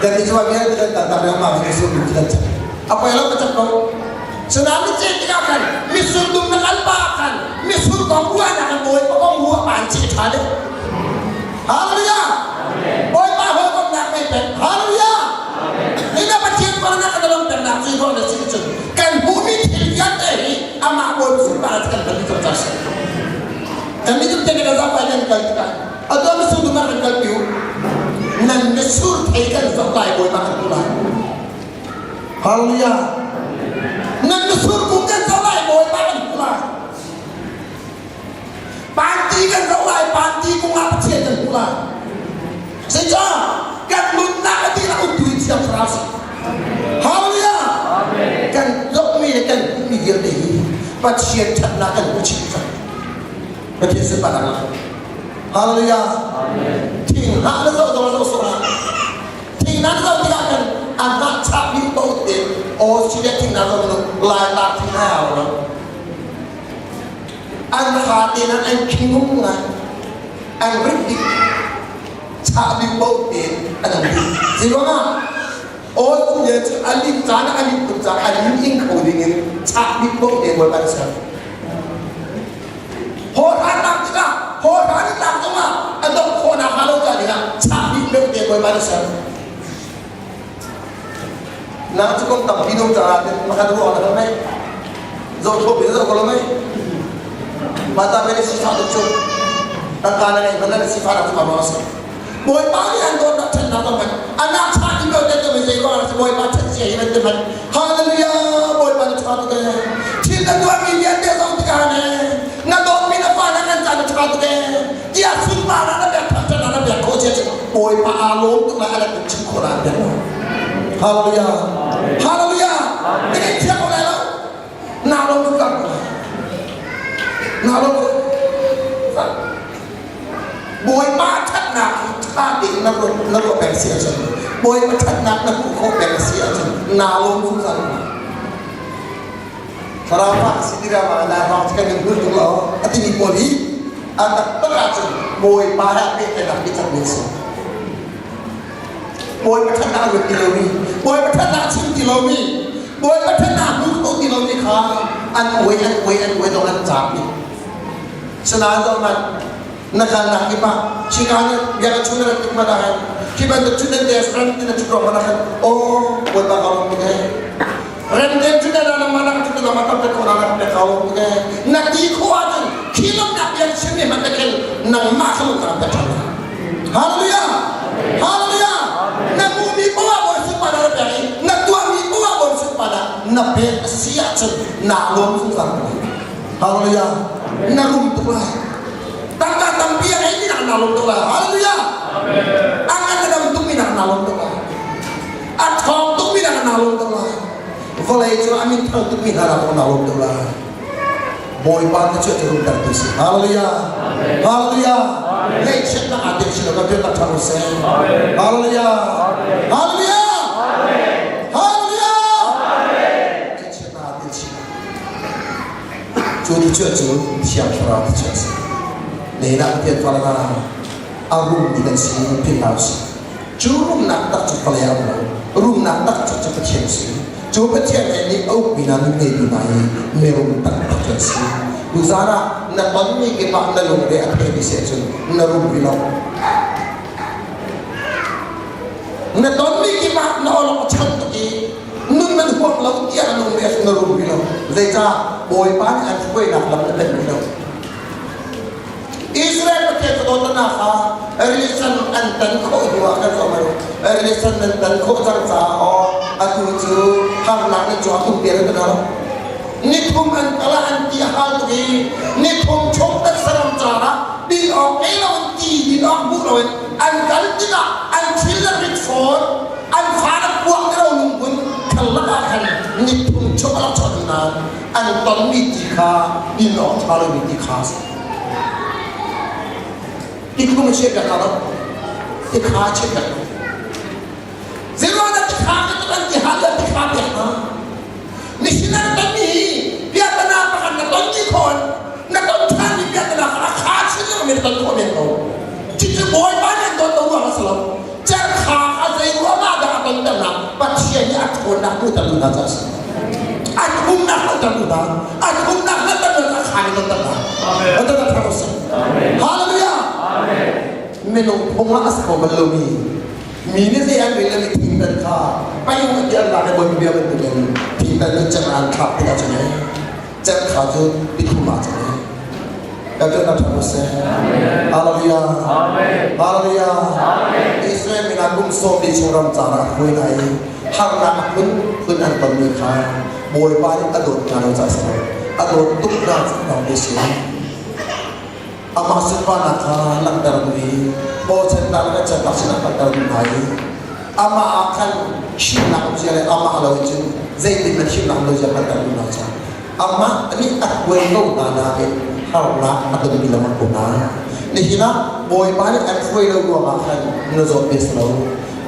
Dan ni chuan vialte kan tan tak ma mi su dum kan cak. Apa yang lo cak ko. Senami ce tikah kan mitsur dum na kal pa kan mitsur kong ruah na kan bawi pa kong ruah pan chi tha de. Hallelujah. Bawipa hawikomhnak ngei peng. Hallelujah. Nina Pathian parnak kan long pengnak cu ruang na si cun kan hmuhmi thil vialte hi amah bawi sunpar kan kan tum ca si. Kan mi tum te kan zapai kan kal tikah atu misur dum kan kal piu nan misur thei kan zoh lai bawipa kan tu lai. Hallelujah. Nan misur kung kan zoh lai bawipa kan tu lai. Panti kan zoh lai, panti kung ah Pathian kan hmuh lai. Zeicah kan nunnak a dihlak uktu in Thiang Thlarau si. Hallelujah! Kan zohmi le kan hmuhmi vialte hi Pathian ṭhatnak kan hmu chih cang. Pathian sunparnak lang. Hallelujah! Thing hlah na zoh zong zoh sawh hlah. Thing na zoh tikah kan a hnah chahmi paoh te Australia thing na zoh lai ta thing hai hau lo. An fate nan an khingung ngai an rit dih chah bik paoh tein an um dih. Zeiruangah aw cu le cu a lim caan ah a lim tuk caah a lim ing kho ding in chah bik paoh tein Bawipa nih ser. Hawhran tikah hawhran in lak zongah a dongh khawhnak hnga lo ca dingah chah bik deuh tein Bawipa nih ser. Na cu kong tampi dong caah makhat ruang na mei zoh thop in zoh ko lo mei mata mei sifah tuk cu tangka na ngei hmanh na sifah nak cu ma ruang si Bawipa nih an dawt nak ṭhat nak man anak ṭha ti lo te tu zei ruang si Bawipa ṭhat sia hi man te man Hallelujah Bawipa na ṭha tuk ee thil na tuah mi vialte zong tikah ne na dawt mi na fa na kan ca na ṭha tuk ee tiah sunparnak na pek thangṭhatnak na pek khawh cia cu Bawipa aa lawm tuk lai a rak in chim khawh lai pek lo Hallelujah Hallelujah na kan thiang ko lai lo naa lawm tuk ko lai naa lawm tuk Bawipa ṭhatnak hi ṭha tein na ruah na ruah peng si ahcun Bawipa ṭhatnak na hmuh khawh peng si ahcun naa lawm zungzal Thlarau pa si ti rama na rong kan in hul tuk lo a timi pawl hi a taktak ahcun Bawipa he pehtlaihnak biacak mi si. Bawipa ṭhatnak ruat ti lomi, Bawipa ṭhatnak chim ti lomi, Bawipa ṭhatnak hmu kho ti lomi kha an uai an uai an uai dong an caam dih. Sinain zohhmanh na kalnak kip ah chika nih biak chun na rat tik hmanh ah khan khi bantuk chun nan des ran ti na chut ruang hmanh ah khan aw Bawipa ka lawm tuk ee Remten cu na na mana cu na ma tam ko na na ka lo ke na ti kho ahcun khi lomnak bia chim mi hman te khel nangmah kha lung ka pe than Hallelujah Hallelujah na mu mi poah bawi sunpa na pek i na tuah mi poah bawi sunpa na na pek a si ahcun na lawm zungzal ko Hallelujah na rum tuk lai tangka tampi a ngei mi nak na lawm tuk lai Hallelujah a ngan na dam tuk mi nak na lawm tuk lai A ṭhawng tukmi nak naa lawm tuk lai. Vawlei cu a min thang tukmi hna nak naa lawm tuk lai. Bawipa na cu a rumter tu si. Hallelujah. Hallelujah. Ngaihchiatnak aa tel si lo kan biaknak ṭha seh. Hallelujah. Hallelujah. Hallelujah. Ngaihchiatnak aa tel si lo. Cu ti cu cu Thiang Thlarau ti cu a si. Leinak Pathian fala a rum ti kan si philh hna usih. Cu rumnak tak cu vawlei ah a um lo. Rumnak tak cu Pathian a si. Cu Pathian he nih a ukmi hna nun ngeitu hna hi mirum taktak an si. Tuzaan ah na tonmi kip ah na lungre a theimi si ahcun na rum rih lo. Na tonmi kip ah na awlok a chan tuk i nun nan huam lo tiah na lungre a na rum rih lo. Zeicah Bawipa nih an hruainak lam na pen rih lo. Israel Pathian ka dawtnak kha religion an tan khawh hnu ah kan um religion nan tan khawh cang caah aw atu cu harnak nan cung ah tum pian an lo nithum an kal ah an ti a hal tuk i nithum chung taksaram caah din awk ngei lo in ti din awk hmuh lo in an kal tikah an thil an rit fawn an fa an puak ti lo lungpun khal lakah khan nithum chung a rak chuah nain an tonmi ti kha din awk ṭha lomi ti kha a si. Ti khum a chiat lo, ti kha a chiat lo. Zeiruangah ti kha ka tuk an ti hal an ti kha pek hna. Nihin an tonmi hi biaknak pakhat na ton ti khawn na ton ṭhanmi biaknak kha a kha chin lengmang na ton khawh men ko. Cucu Bawipa nih an ton lo ruang a si lo. Cerkha kha zei ruangah dah a tonter hna? Pathian nih a ṭhawnnak hmuhter duh hna caah a si. A thumnak hmuhter duh hna. A thumnak hmuhter duh hna kha nih tonter hna. Amen. Hallelujah. Minung phung ah a si kho bal lomi mi nih zei an rel lomi thingtan kha payung ti an lak i bawi bia bantukin thingtan nih cem an thlak tikah cun cem kha cu tithum ah cun Hallelujah. Hallelujah. Israel mi hna kum sawm li chung ram caan ah hruai hna i harnak a phun phun an tonmi kha Bawipa nih a dawt hna lo caah si lo. A dawt tuk hna lawng te si. Amah sunparnak kha langhter duh i bochannak le cannak sinah langhter duh hna i amah ah khan himnak um zia le amah lo in cun zeitin na himnak lo zia langhter duh hna caah Amah nih a hruai ko hna nain harnak a tonmi lengmang ko hna. Nihin ah Bawipa nih an hruai lo ruangah khan na zawt ve si lo.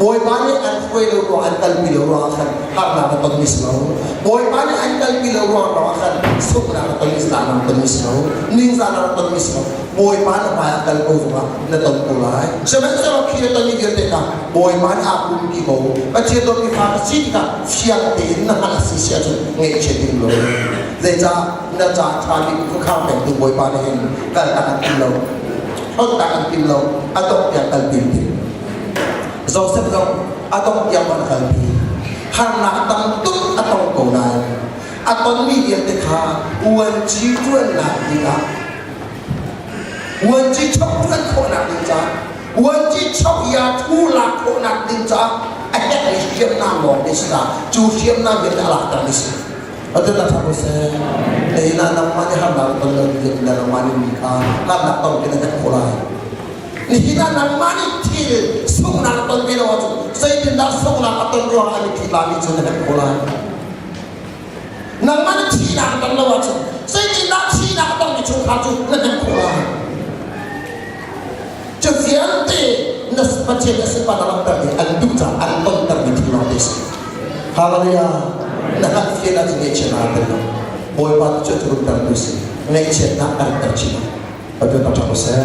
Bawipa nih an hruai lo ruang an kalpi lo ruangah khan harnak na tonmi si lo. Bawipa nih an kalpi lo ruang lawngah khan sunghnak na tonmi zahnak na tonmi si lo. Ningzahnak na tonmi si lo. Bawipa na hmai ah kal ko zongah na ton ko lai. Sihmanhsehlaw khi na tonmi vialte kha Bawipa nih aa pumpi ko. Pathian dawtmi fa na si tikah fiang tein na hngalh a si si ahcun ngaihchiat ding lo. Zeicah na ca ṭha bik khuakhang pengtu Bawipa nih hin kaltak an tim lo. Hlonhtak an tim lo. A dongh tiang kalpi an tim. Joseph zong a dongh tiang an kalpi. Harnak tam tuk a tong ko nain a tonmi vialte kha uanci ṭuannak dingah uanci chok ṭuan khawhnak ding caah Vuanci chok ya thu lak khawhnak ding caah a herhmi hriamnam lawng te si la cu hriamnam vialte a lakter mi si. Atu na thang seh. Ei na nangmah nih harnak ton lo ti na nangmah nih mi kha harnak tong ti na tek ko lai. Nihin ah nangmah nih thil sunghnak ton ve lo ahcun zeitindah sunghnak a ton ruangah mi thi la mi cu na tek ko lai. Nangmah nih thihnak a ton lo ahcun zeitindah thihnak a tongmi chungkhar cu na hnemh khawh lai? Cu vialte na Pathian na sinpa na langhter ding an duh caah an tontermi thil lawng te si. Hallelujah. Na hngalh ahcun ngaihchiatnak a tel lo. Bawipa tu cu a runtertu si. Ngaihchiatnak a rinter chin. Pathian thangṭhat ko seh.